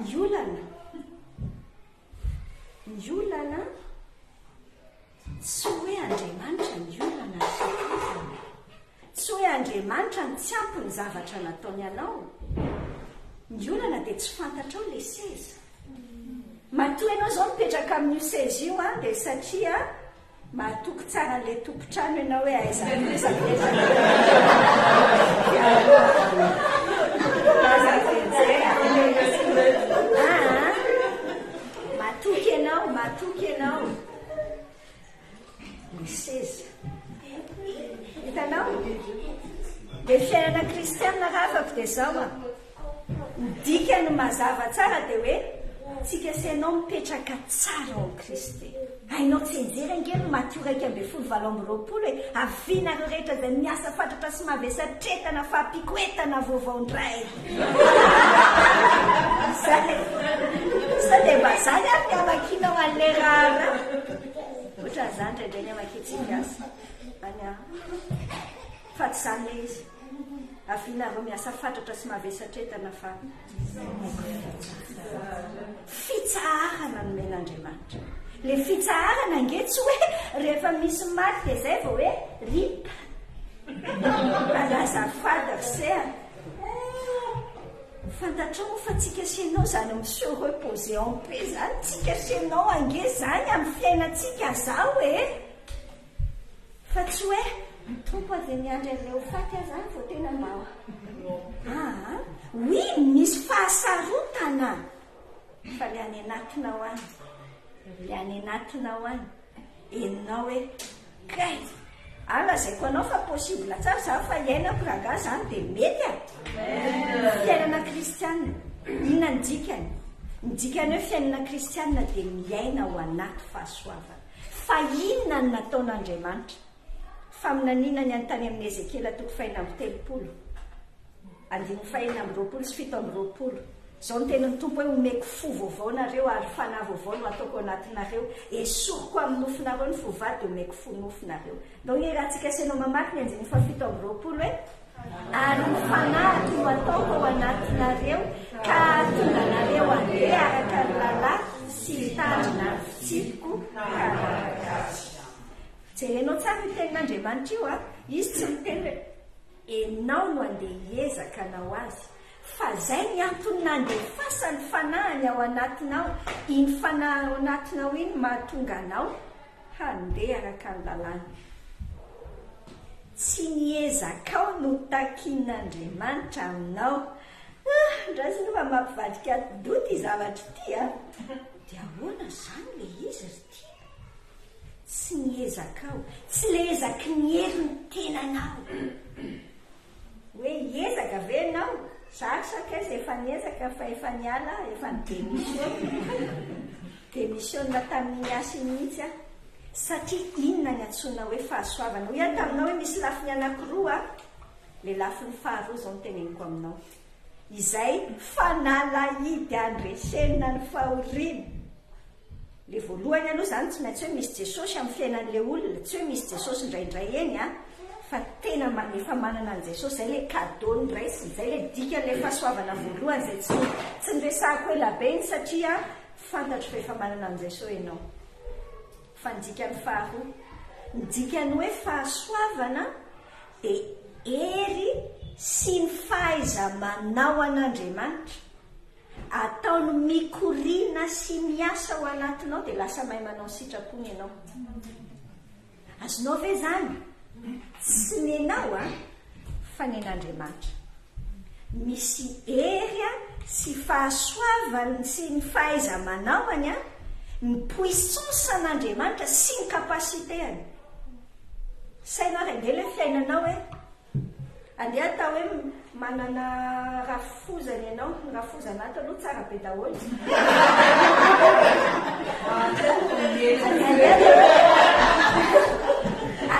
Ny olana. Ny olana tsy hoe Andriamanitra ny olana ry Sefofana. Tsy hoe Andriamanitra no tsy ampy ny zavatra nataony anao. Ny olana dia tsy fantatrao ilay seza. Matoa ianao izao mipetraka amin'io seza io an, dia satria Mahatoky tsara an'ilay tompon-trano ianao hoe aiza aiza mipetraka. Ah, matoky ianao, matoky ianao. Ny seza. Hitanao? Dia fiainana kristianina ravako dia izao a. Ny dikany mazava tsara dia hoe tsika sy ianao mipetraka tsara ao amin'i Kristy. Hainao tsianjery ange ny Matio 11 28 e! Avia nareo rehetra izay miasa fatratra sy mavesatretana fa ampikoetana vaovao indray. Zay. Sao dia mba zany ary ny hamakianao an'ilay raharaha? Ohatran'izany indraindray ny hamakiantsika azy. Any an. Fa tsy izany ilay izy. Avia nareo miasa fatratra sy mavesatretana fa fitsaharana nomen'Andriamanitra. Le fitsaharana ange tsy hoe rehefa misy maty dia zay vao hoe rip. Azafady ry se a. Fantatrao moa fa tsika sy ianao zany mi se reposer en paix zany tsika sy ianao ange zany amin'ny fiainantsika zao e. Fa tsy hoe ny Tompo aza miandry an'ilay ho faty aza any vao tena mba aa oui misy fahasarotana fa le any anatinao any le any anatinao any enao hoe kay ah lazaiko anao fa possible tsara zany fa iainako rangahy zany dia mety a fiainana kristianina inona ny dikany ny dikany hoe fiainana kristianina dia miaina ao anaty fahasoavana Fa inona no nataon'Andriamanitra? Faminaniana ny any tany amin'i Ezekiela toko fahenina amby telopolo, andininy fahenina amby roapolo sy 27. Izao no tenin'ny Tompo hoe, Homeko fo vaovao nareo, ary fanahy vaovao no hataoko ao anatinareo. Esoriko amin'ny nofonareo ny fo vato, dia homeko fo nofo nareo. Ndao hiarahantsika sy ianao mamaky ny andininy faha-27 hoe, Ary ny fanahiko no ataoko ao anatinareo, ka hahatonga anareo handeha araka ny lalàko sy hitandrina ny fitsipiko ka hanaraka azy. Jerenao tsara io tenin'Andriamanitra io a! Izy tsy miteny hoe enao no andeha hiezaka hanao azy, fa izay ny antony nandefasany fanahiny ao anatinao, iny fanahy ao anatinao iny mahatonga anao handeha araka ny lalàny. Tsy ny ezakao no takin'Andriamanitra aminao. Ah, ndrasy aloha fa mampivadika atidoha ity zavatra ity a! Dia ahoana izany ilay izy ry tiana? Tsy ny ezakao, tsy ilay ezaky ny herin'ny tenanao. Hoe hiezaka ve ianao? Za ry sakaiza efa niezaka fa efa niala aho, efa ni-démissionne. Démissionne tamin'iny asa iny mihitsy aho. Satria inona ny antsoina hoe fahasoavana? Hoy aho taminao hoe misy lafiny anankiroa, ilay lafiny faharoa izao no teneniko aminao. Izay fanalahidy handresena ny fahoriana. Le voalohany aloha izany tsy maintsy hoe misy Jesosy amin'ny fiainan'le olona, tsy hoe misy Jesosy indraindray eny an, fa tena efa manana an'i Jesosy, izay le cadeau noraisiny, izay le dikan'le fahasoavana voalohany izay tsy tsy niresahako ela be iny satria fantatro fa efa manana an'i Jesosy ianao. Fa ny dikany faharoa, ny dikan'ny hoe fahasoavana dia hery sy ny fahaiza-manao an'Andriamanitra. Ataony mikoriana sy miasa ao anatinao dia lasa mahay manao ny sitrapony ianao. Azonao ve izany? Tsy nenao an, fa nen'Andriamanitra. Misy hery sy fahasoavany sy ny fahaiza-manaony an, ny puissance an'Andriamanitra sy ny capacité-ny. Saino ary ange ilay fiainanao e. Andeha atao hoe manana rafozana ianao, ny rafozana ato aloha tsara be daholo.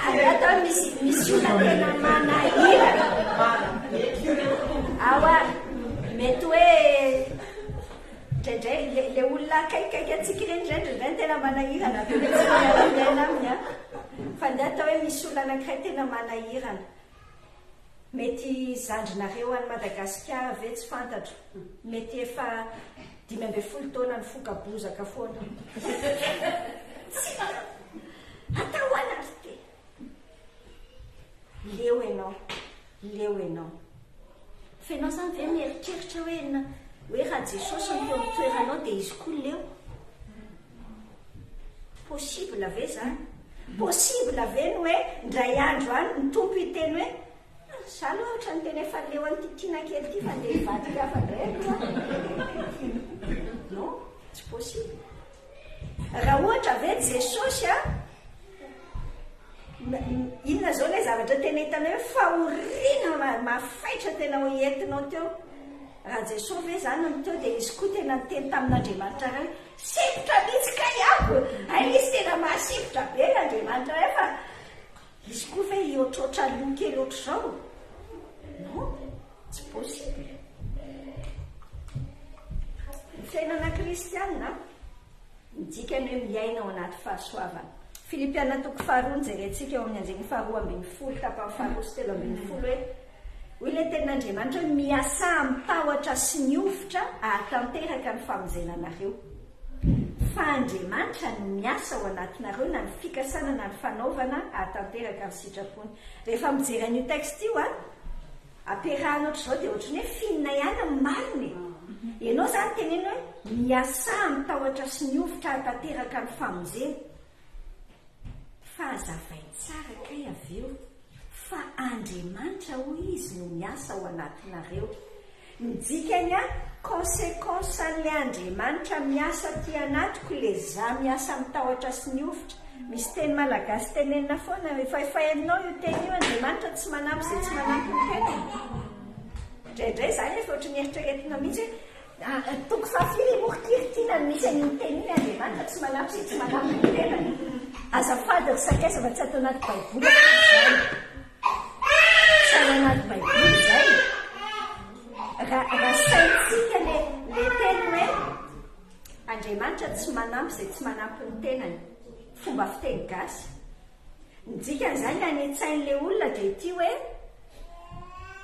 Andeha atao hoe misy misy olona tena manahirana. Ao ary, mety hoe indraindray le le olona akaikikaiky antsika ireny indray indraindray no tena manahirana be hoe tsy miara-miaina aminy an. Fa andeha atao hoe misy olona anankiray tena manahirana. Mety zandrinareo any Madagasikara ve tsy fantatro. Mety efa 15 taona nifoka bozaka foana. Tsy atao ahoana ry te. Leo ianao. Leo ianao. Fa ianao izany ve mieritreritra hoe hoe raha Jesosy no teo amin'ny toeranao dia izy koa leo? Possible ve izany? Possible ve ny hoe indray andro any ny Tompo hiteny hoe za aloha ohatran'ny tena efa leo an'ity tiana kely ity fa ndeha hivadika hafa indray aloha aho. Non, tsy possible. Raha ohatra ve Jesosy a, inona izao ilay zavatra tena hitanao hoe fahoriana mafaitra tena ho entinao teo? Raha Jesosy ve izany no teo dia izy koa tena niteny tamin'Andriamanitra Ray hoe sempotra mihitsy kay aho, hay izy tena mahasempotra be ry Andriamanitra Ray fa izy koa ve hihoatroatra loha kely ohatr'izao? Non, tsy possible. Ny fiainana kristianina Ny dikany hoe miaina ao anaty fahasoavana. Filipiana toko faharoa no jerentsika eo amin'ny andininy faharoa ambinifolo, tapany faharoa sy 13 hoe, Hoy ilay tenin'Andriamanitra hoe, Miasà amin-tahotra sy ny hovitra hahatanteraka ny famonjena anareo. Fa Andriamanitra no miasa ao anatinareo na ny fikasana na ny fanaovana hahatanteraka ny sitrapony. Rehefa mijery an'io texte io aho, Ampiarahana ohatr'izao dia ohatran'ny hoe finina ihany ny marina e! Ianao izany teneno hoe miasà amin'ny tahotra sy ny hovitra hahatanteraka ny famonjena. Fa hazavainy tsara kay avy eo fa Andriamanitra hoy izy no miasa ao anatinareo. Ny dikany an, consequence an'ilay Andriamanitra miasa aty anatiko le za miasa amin'ny tahotra sy ny hovitra. Misy teny malagasy tenenina foana, efa efa henonao io teny io, Andriamanitra tsy manampy izay tsy manampy ny tenany. Indraindray izany efa ohatran'ny eritreretina mihitsy hoe toko fahafiry i Morikiritina no misy an'iny teny iny, Andriamanitra tsy manampy izay tsy manampy ny tenany. Azafady ry sakaiza fa tsy ato anaty baiboly akory izany. Tsy ao anaty baiboly izay. Raha raha saintsika le le teny hoe Andriamanitra tsy manampy izay tsy manampy ny tenany. Fomba fiteny gasy. Ny dikan'izany any an-tsain'ilay olona dia ity hoe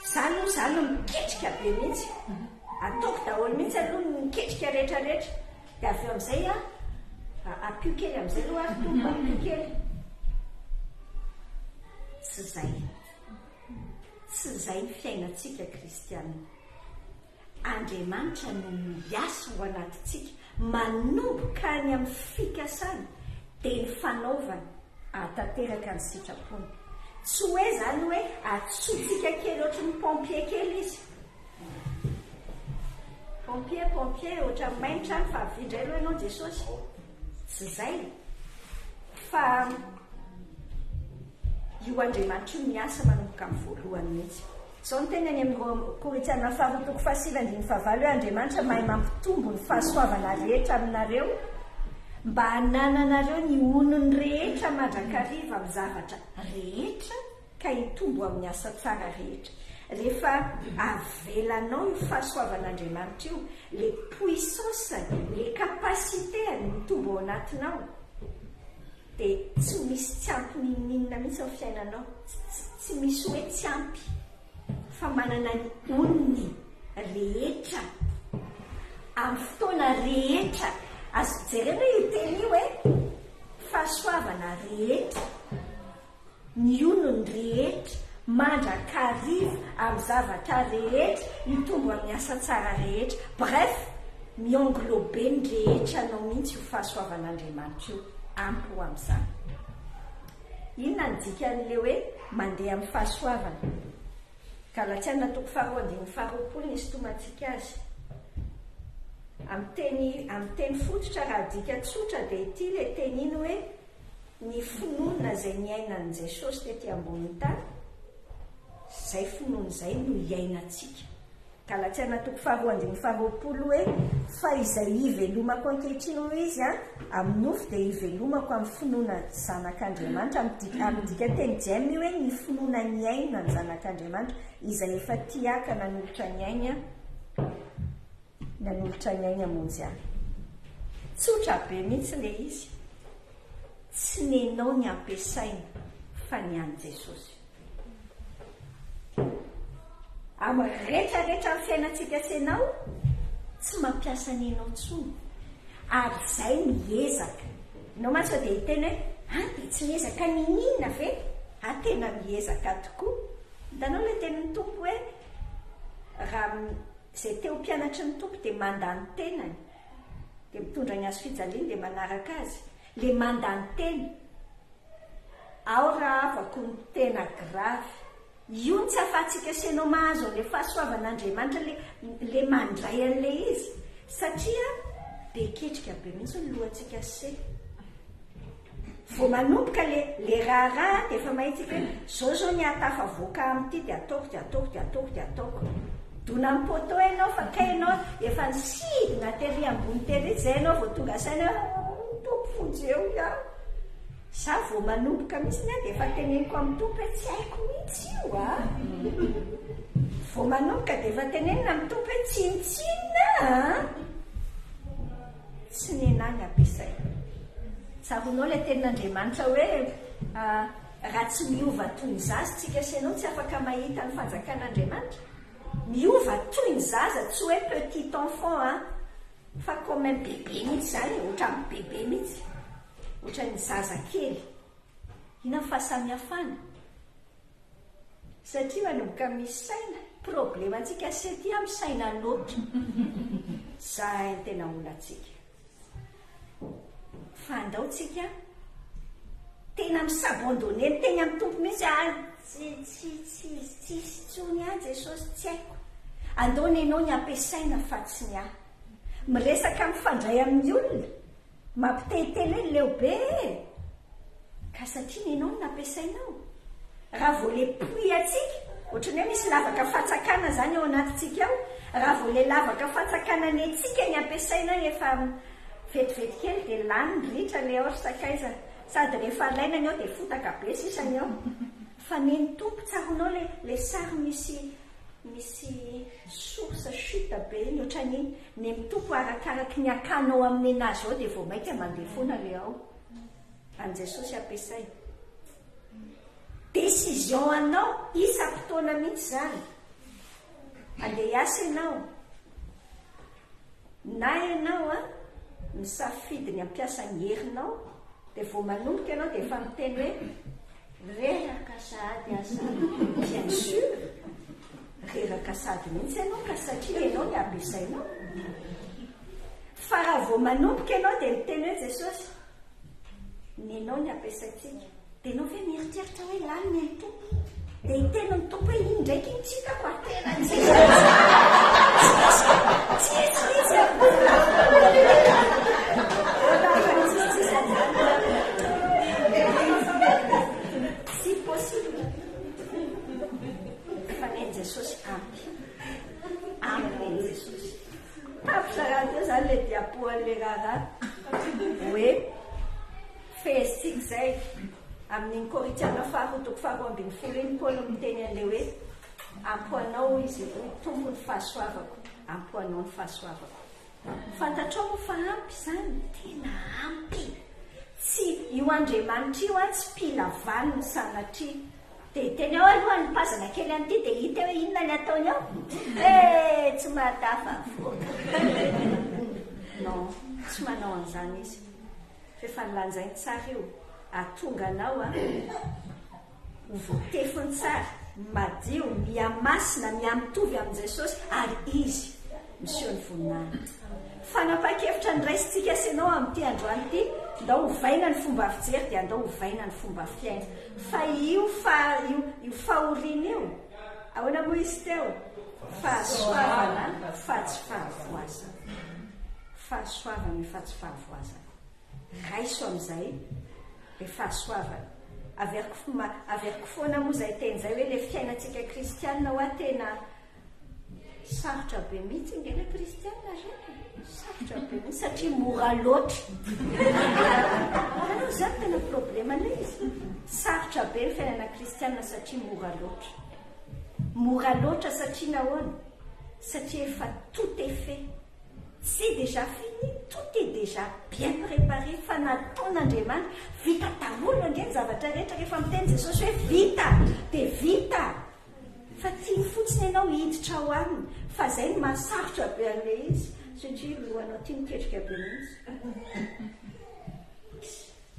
za aloha za aloha miketrika be mihitsy. Ataoko daholo mihitsy aloha ny miketrika rehetra rehetra. Dia avy eo amin'izay aho ampio kely amin'izay aloha ary Tompo, ampio kely. Tsy izay. Tsy izay ny fiainantsika kristiana. Andriamanitra no miasa ao anatintsika, manomboka any amin'ny fikasany dia ny fanaovany ahatanteraka ny sitrapony. Tsy hoe izany hoe atsotsika kely ohatry ny pompier kely izy. Pompier, pompier, ohatran'ny may ny trano fa avia indray aloha ianao Jesosy. Tsy izay. Fa io Andriamanitra io miasa manomboka amin'ny voalohany mihitsy. Izao no teniny any amin'ny Korintiana faharoa toko fahasivy andininy fahavalo hoe Andriamanitra mahay mampitombo ny fahasoavana rehetra aminareo mba hanananareo ny onony rehetra mandrakariva amin'ny zavatra rehetra ka hitombo amin'ny asa tsara rehetra. Rehefa avelanao io fahasoavan'Andriamanitra io, le puissance-ny, le capacité-ny mitombo ao anatinao, dia tsy misy tsy ampy n'inon'inona mihitsy ny fiainanao, tsy misy hoe tsy ampy fa manana ny onony rehetra amin'ny fotoana rehetra, azo jerena io teny io e, fahasoavana rehetra, ny onony rehetra, mandrakariva, amin'ny zavatra rehetra, hitombo amin'ny asa tsara rehetra, bref, mi-englober ny rehetra anao mihitsy io fahasoavan'Andriamanitra io. Ampy ho amin'izany. Inona ny dikan'ilay hoe mandeha amin'ny fahasoavana? Galatiana toko faharoa andininy faharoapolo ny isintomantsika azy. Amin'ny teny amin'ny teny fototra raha adika tsotra dia ity ilay teny iny hoe ny finoana izay niainan'i Jesosy tety ambonin'ny tany, izay finoana izay no iainantsika. Galatiana toko faharoa andininy faharoapolo hoe, Fa izay ivelomako ankehitriny, hoy izy, amin'ny nofo dia ivelomako amin'ny finoana ny Zanak'Andriamanitra. Amin'ny dikanteny JM io hoe ny finoana ny aina ny Zanak'Andriamanitra, izay efa tia ahy ka nanolotra ny ainy nanolotra ny ainy hamonjy ahy. Tsotra be mihitsy ilay izy. Tsy nenao ny ampiasaina fa ny an'i Jesosy. Amin'ny rehetra rehetra amin'ny fiainantsika sy ianao, tsy mampiasa ny enao intsony. Ary izay miezaka. Ianao mantsy sao dia hiteny hoe, an, dia tsy miezaka n'inon'inona ve? Ah, tena miezaka tokoa. Hitanao ilay tenin'ny Tompo hoe, raha izay te ho mpianatry ny Tompo dia mandà ny tenany, dia mitondra ny hazo fijaliany dia manaraka azy. Ilay mandà ny tena. Ao rahavako no tena grave. Io no tsy afahantsika sy ianao mahazo an'ilay fahasoavan'Andriamanitra le le mandray an'ilay izy satria be ketrika be mihitsy ny lohantsika se. Vao manomboka le le raharaha dia efa mahitsika hoe zao zao ny ahatafavoaka amin'ity dia ataoko dia ataoko dia ataoko dia ataoko. Donan'ny poteau ianao fa kay ianao efa nisidina tery ambony tery zay ianao vao tonga saina hoe Tompo vonjeo aho. Za vao manomboka mihitsy ny ahy dia efa teneniko amin'ny Tompo hoe tsy haiko mihitsy io a! Vao manomboka dia efa tenenina amin'ny Tompo hoe tsinontsinona a! Tsy nenà ny ampiasaina. Tsaroanao ilay tenin'Andriamanitra hoe raha tsy miova toy ny zaza tsika sy ianao tsy afaka mahita ny fanjakan'Andriamanitra? Miova toy ny zaza, tsy hoe petit enfant a! Fa comme un bebe mihitsy izany e, ohatran'ny bebe mihitsy. Ohatran'ny zaza kely. Inona ny fahasamihafana? Satria manomboka misaina, problème antsika sety a misaina loatra. Zay no tena olantsika. Fa andao tsika tena mi-s'abandonner miteny amin'ny Tompo mihitsy ah tsy tsy tsy tsisy intsony ahy Jesosy tsy haiko. Andao nenao ny ampiasaina fa tsy ny ahy. Miresaka mifandray amin'ny olona. Mampitehiteny hoe leo be e! Ka satria nenao no nampiasainao. Raha vao le puits antsika, ohatran'ny hoe misy lavaka fatsakana zany ao anatintsika ao, raha vao le lavaka fatsakana nentsika ny ampiasaina efa vetivety kely dia lany ny ritra le ao ry sakaiza, sady rehefa alaina ny ao dia fotaka be sisa ny ao. Fa nen'ny Tompo tsaroanao le le sary misy Misy source chute be iny ohatran'iny, ny mitompo arakaraky ny akanao amin'ny nenazy ao dia vao maika mandeha foana le ao. An'i Jesosy ampiasaina. Décision anao isam-potoana mihitsy izany. Andeha hiasa ianao. Na ianao an, misafidy ny hampiasa ny herinao, dia vao manomboka ianao dia efa miteny hoe reraka sahady aho za. Bien sûr, reraka sahady mihitsy ianao ka satria ianao ny ampiasainao. Fa raha vao manomboka ianao dia miteny hoe Jesosy, nenao ny ampiasaintsika. Dia ianao ve mieritreritra hoe lany ny an'ny Tompo? Dia hiteny ny Tompo hoe iny ndraiky iny tsy hitako a! Tena tsisy tsisy mihitsy a! Tsisy tsisy an'izany. Tsy possible. Fa ny an'i Jesosy ampy. Ampy ny an'i Jesosy. Tapitra rahateo izany ilay diapo an'ilay raharaha hoe Fehezintsika izay. Amin'iny Korintiana faharoa toko faharoa ambinifolo iny Paoly miteny an'ilay hoe, Ampy ho anao, hoy izy, hoy Tompo ny fahasoavako, ampy ho anao ny fahasoavako. Fantatrao moa fa ampy izany? Tena ampy! Tsy, io Andriamanitra io an, tsy mpila vaniny sanatria. Dia hiteny ao aloha ny pazana kely an'ity dia hita hoe inona ny ataony ao. Eh, tsy mahatafavoaka. Non, tsy manao an'izany izy. F'efa nolanjainy tsara io, hahatonga anao ho voatefiny tsara, madio, mihamasina, mihamitovy amin'i Jesosy ary Izy miseho ny voninahiny. Fanapahan-kevitra noraisintsika sy ianao amin'ity androany ity, ndao ovaina ny fomba fijery dia andao ovaina ny fomba fiaina. Fa io fa io io fahoriana io, ahoana moa izy teo? Fahasoavana fa tsy fahavoazana. Fahasoavana io fa tsy fahavoazana. Raiso amin'izay le fahasoavana. Averiko averiko foana moa izay teny izay hoe le fiainantsika kristianina hoa tena sarotra be mihitsy nge le kristianina ry reto e. Sarotra be mihitsy satria mora loatra. Hitanao izany tena problema ilay izy. Sarotra be ny fiainana kristianina satria mora loatra. Mora loatra satria nahoana? Satria efa tout est fait. C'est déjà fini, tout est déjà bien préparé fa nataon'Andriamanitra, vita daholo ange ny zavatra rehetra, rehefa miteny Jesosy hoe vita dia vita, fa tiany fotsiny ianao hiditra ao aminy, fa zay no mahasarotra be an'ilay izy, satria lohanao ity miketrika be mihitsy.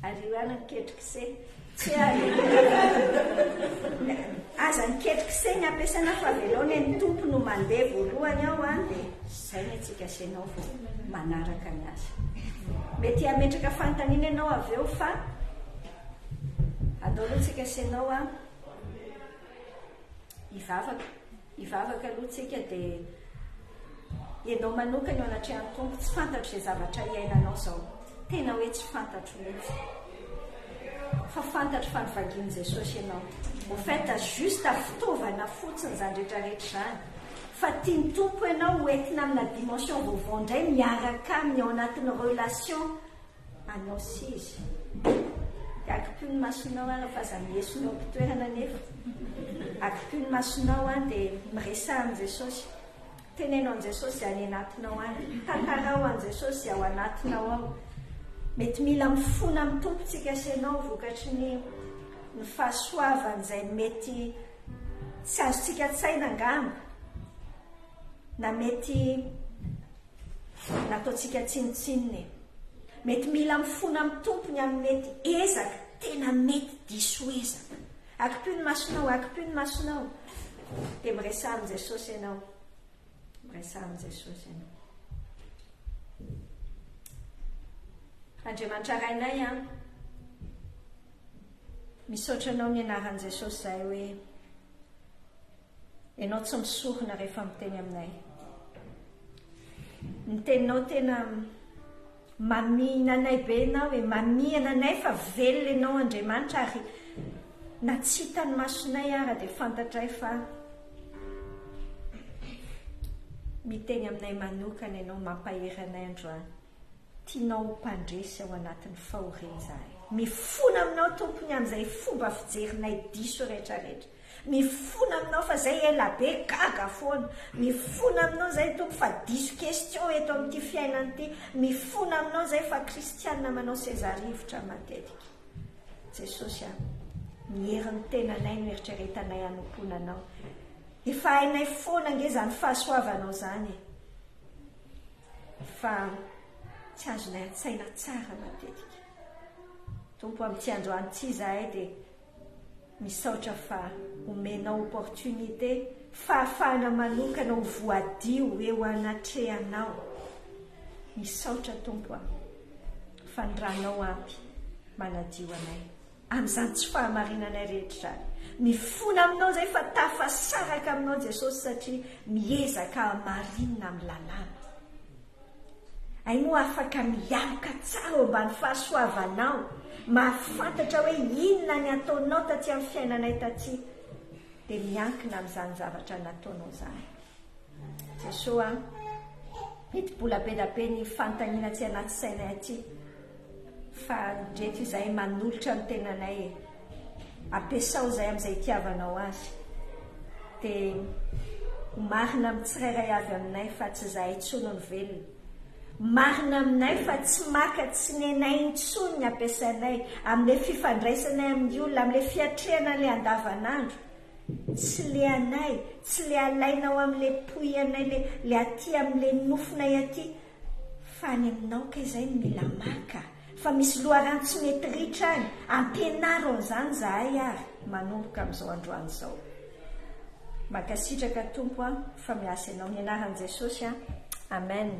Ary io ihany ny ketrik'se. Tsy ary Aza ny ketrik'se ny ampiasaina fa avelao ny an'ny Tompo no mandeha voalohany ao an dia zay ny antsika sy ianao vao manaraka ny azy. Mety hametraka fanontaniana ianao avy eo fa andao aloha tsika sy ianao an hivavaka. Hivavaka aloha tsika dia ianao manokana eo anatrehan'ny Tompo, tsy fantatro izay zavatra iainanao izao, tena hoe tsy fantatro mihitsy, fa fantatro fa novagian'i Jesosy ianao, au fait juste fitaovana fotsiny izany rehetra rehetra izany, fa tian'ny Tompo ianao ho entina amina dimension vaovao indray miaraka aminy ao anatin'ny relation Anao sy izy. Dia akipio ny masonao ary fa aza miesona eo am-pitoerana anefa. Akipio ny masonao an dia miresaha amin'i Jesosy. Teneno an'i Jesosy izay any anatinao any. Tantarao an'i Jesosy izay ao anatinao ao. Mety mila mifona amin'ny Tompo tsika sy ianao vokatry ny ny fahasoavany izay mety tsy azontsika an-tsaina angamba na mety Nataontsika tsinontsinona e. Mety mila mifona amin'ny Tompo ny amin'ny mety ezaka, tena mety diso ezaka. Akipio ny masonao, akipio ny masonao. Dia miresaha amin'i Jesosy ianao. Miresaha amin'i Jesosy ianao. Andriamanitra Rainay an, misaotra anao ny anaran'i Jesosy izahay hoe Ianao tsy misorona rehefa miteny aminay. Ny teninao tena mamihina anay be ianao e, mamihina anay fa velona ianao Andriamanitra ary na tsy hitan'ny masonay ara dia fantatray fa miteny aminay manokana ianao, mampahery anay androany. Tianao ho mpandresy ao anatin'ny fahoriana izahay. Mifona aminao Tompo ny amin'izay fomba fijerinay diso rehetrarehetra. Mifona aminao fa zay ela be gaga foana. Mifona aminao zay Tompo fa diso question eto amin'ity fiainana ity. Mifona aminao zay fa kristiana manao seza rivotra matetika. Jesosy a, ny herin'ny tenanay no eritreretanay hanompoana Anao. Efa hainay foana ange izany fahasoavanao izany e. Fa tsy azonay an-tsaina tsara matetika. Tompo amin'ity androany ity izahay dia Misaotra fa omenao opportunité, fahafahana manokana ho voadio eo anatrehanao. Misaotra Tompo a, fa ny ranao ampy manadio anay. Amin'izany tsy fahamarinanay rehetra izany. Mifona aminao izay fa tafasaraka aminao Jesosy satria miezaka hamarinina amin'ny lalàna. Hay moa afaka mialoka tsara eo ambany fahasoavanao, mahafantatra hoe inona ny ataonao taty amin'ny fiainanay taty, dia miankina amin'izany zavatra nataonao izany. Jesoa a, mety mbola be da be ny fanontaniana aty anaty sainay aty, fa ndreto izahay manolotra ny tenanay e. Ampiasao izahay amin'izay itiavanao azy. Dia ho marina amin'ny tsirairay avy aminay fa tsy izahay intsony no velona. Marina aminay fa tsy maka tsy nenay intsony ny ampiasainay amin'ilay fifandraisanay amin'ny olona, amin'ilay fiatrehana an'ilay andavanandro. Tsy le anay, tsy le alainao amin'le poianay le le aty amin'le nofonay aty fa any aminao kay zay no mila maka fa misy loharano tsy mety ritra any, ampianaro an'izany zahay ary manomboka amin'izao androany izao. Mankasitraka Tompo a fa miasa ianao. Amin'ny anaran'i Jesosy a. Amen.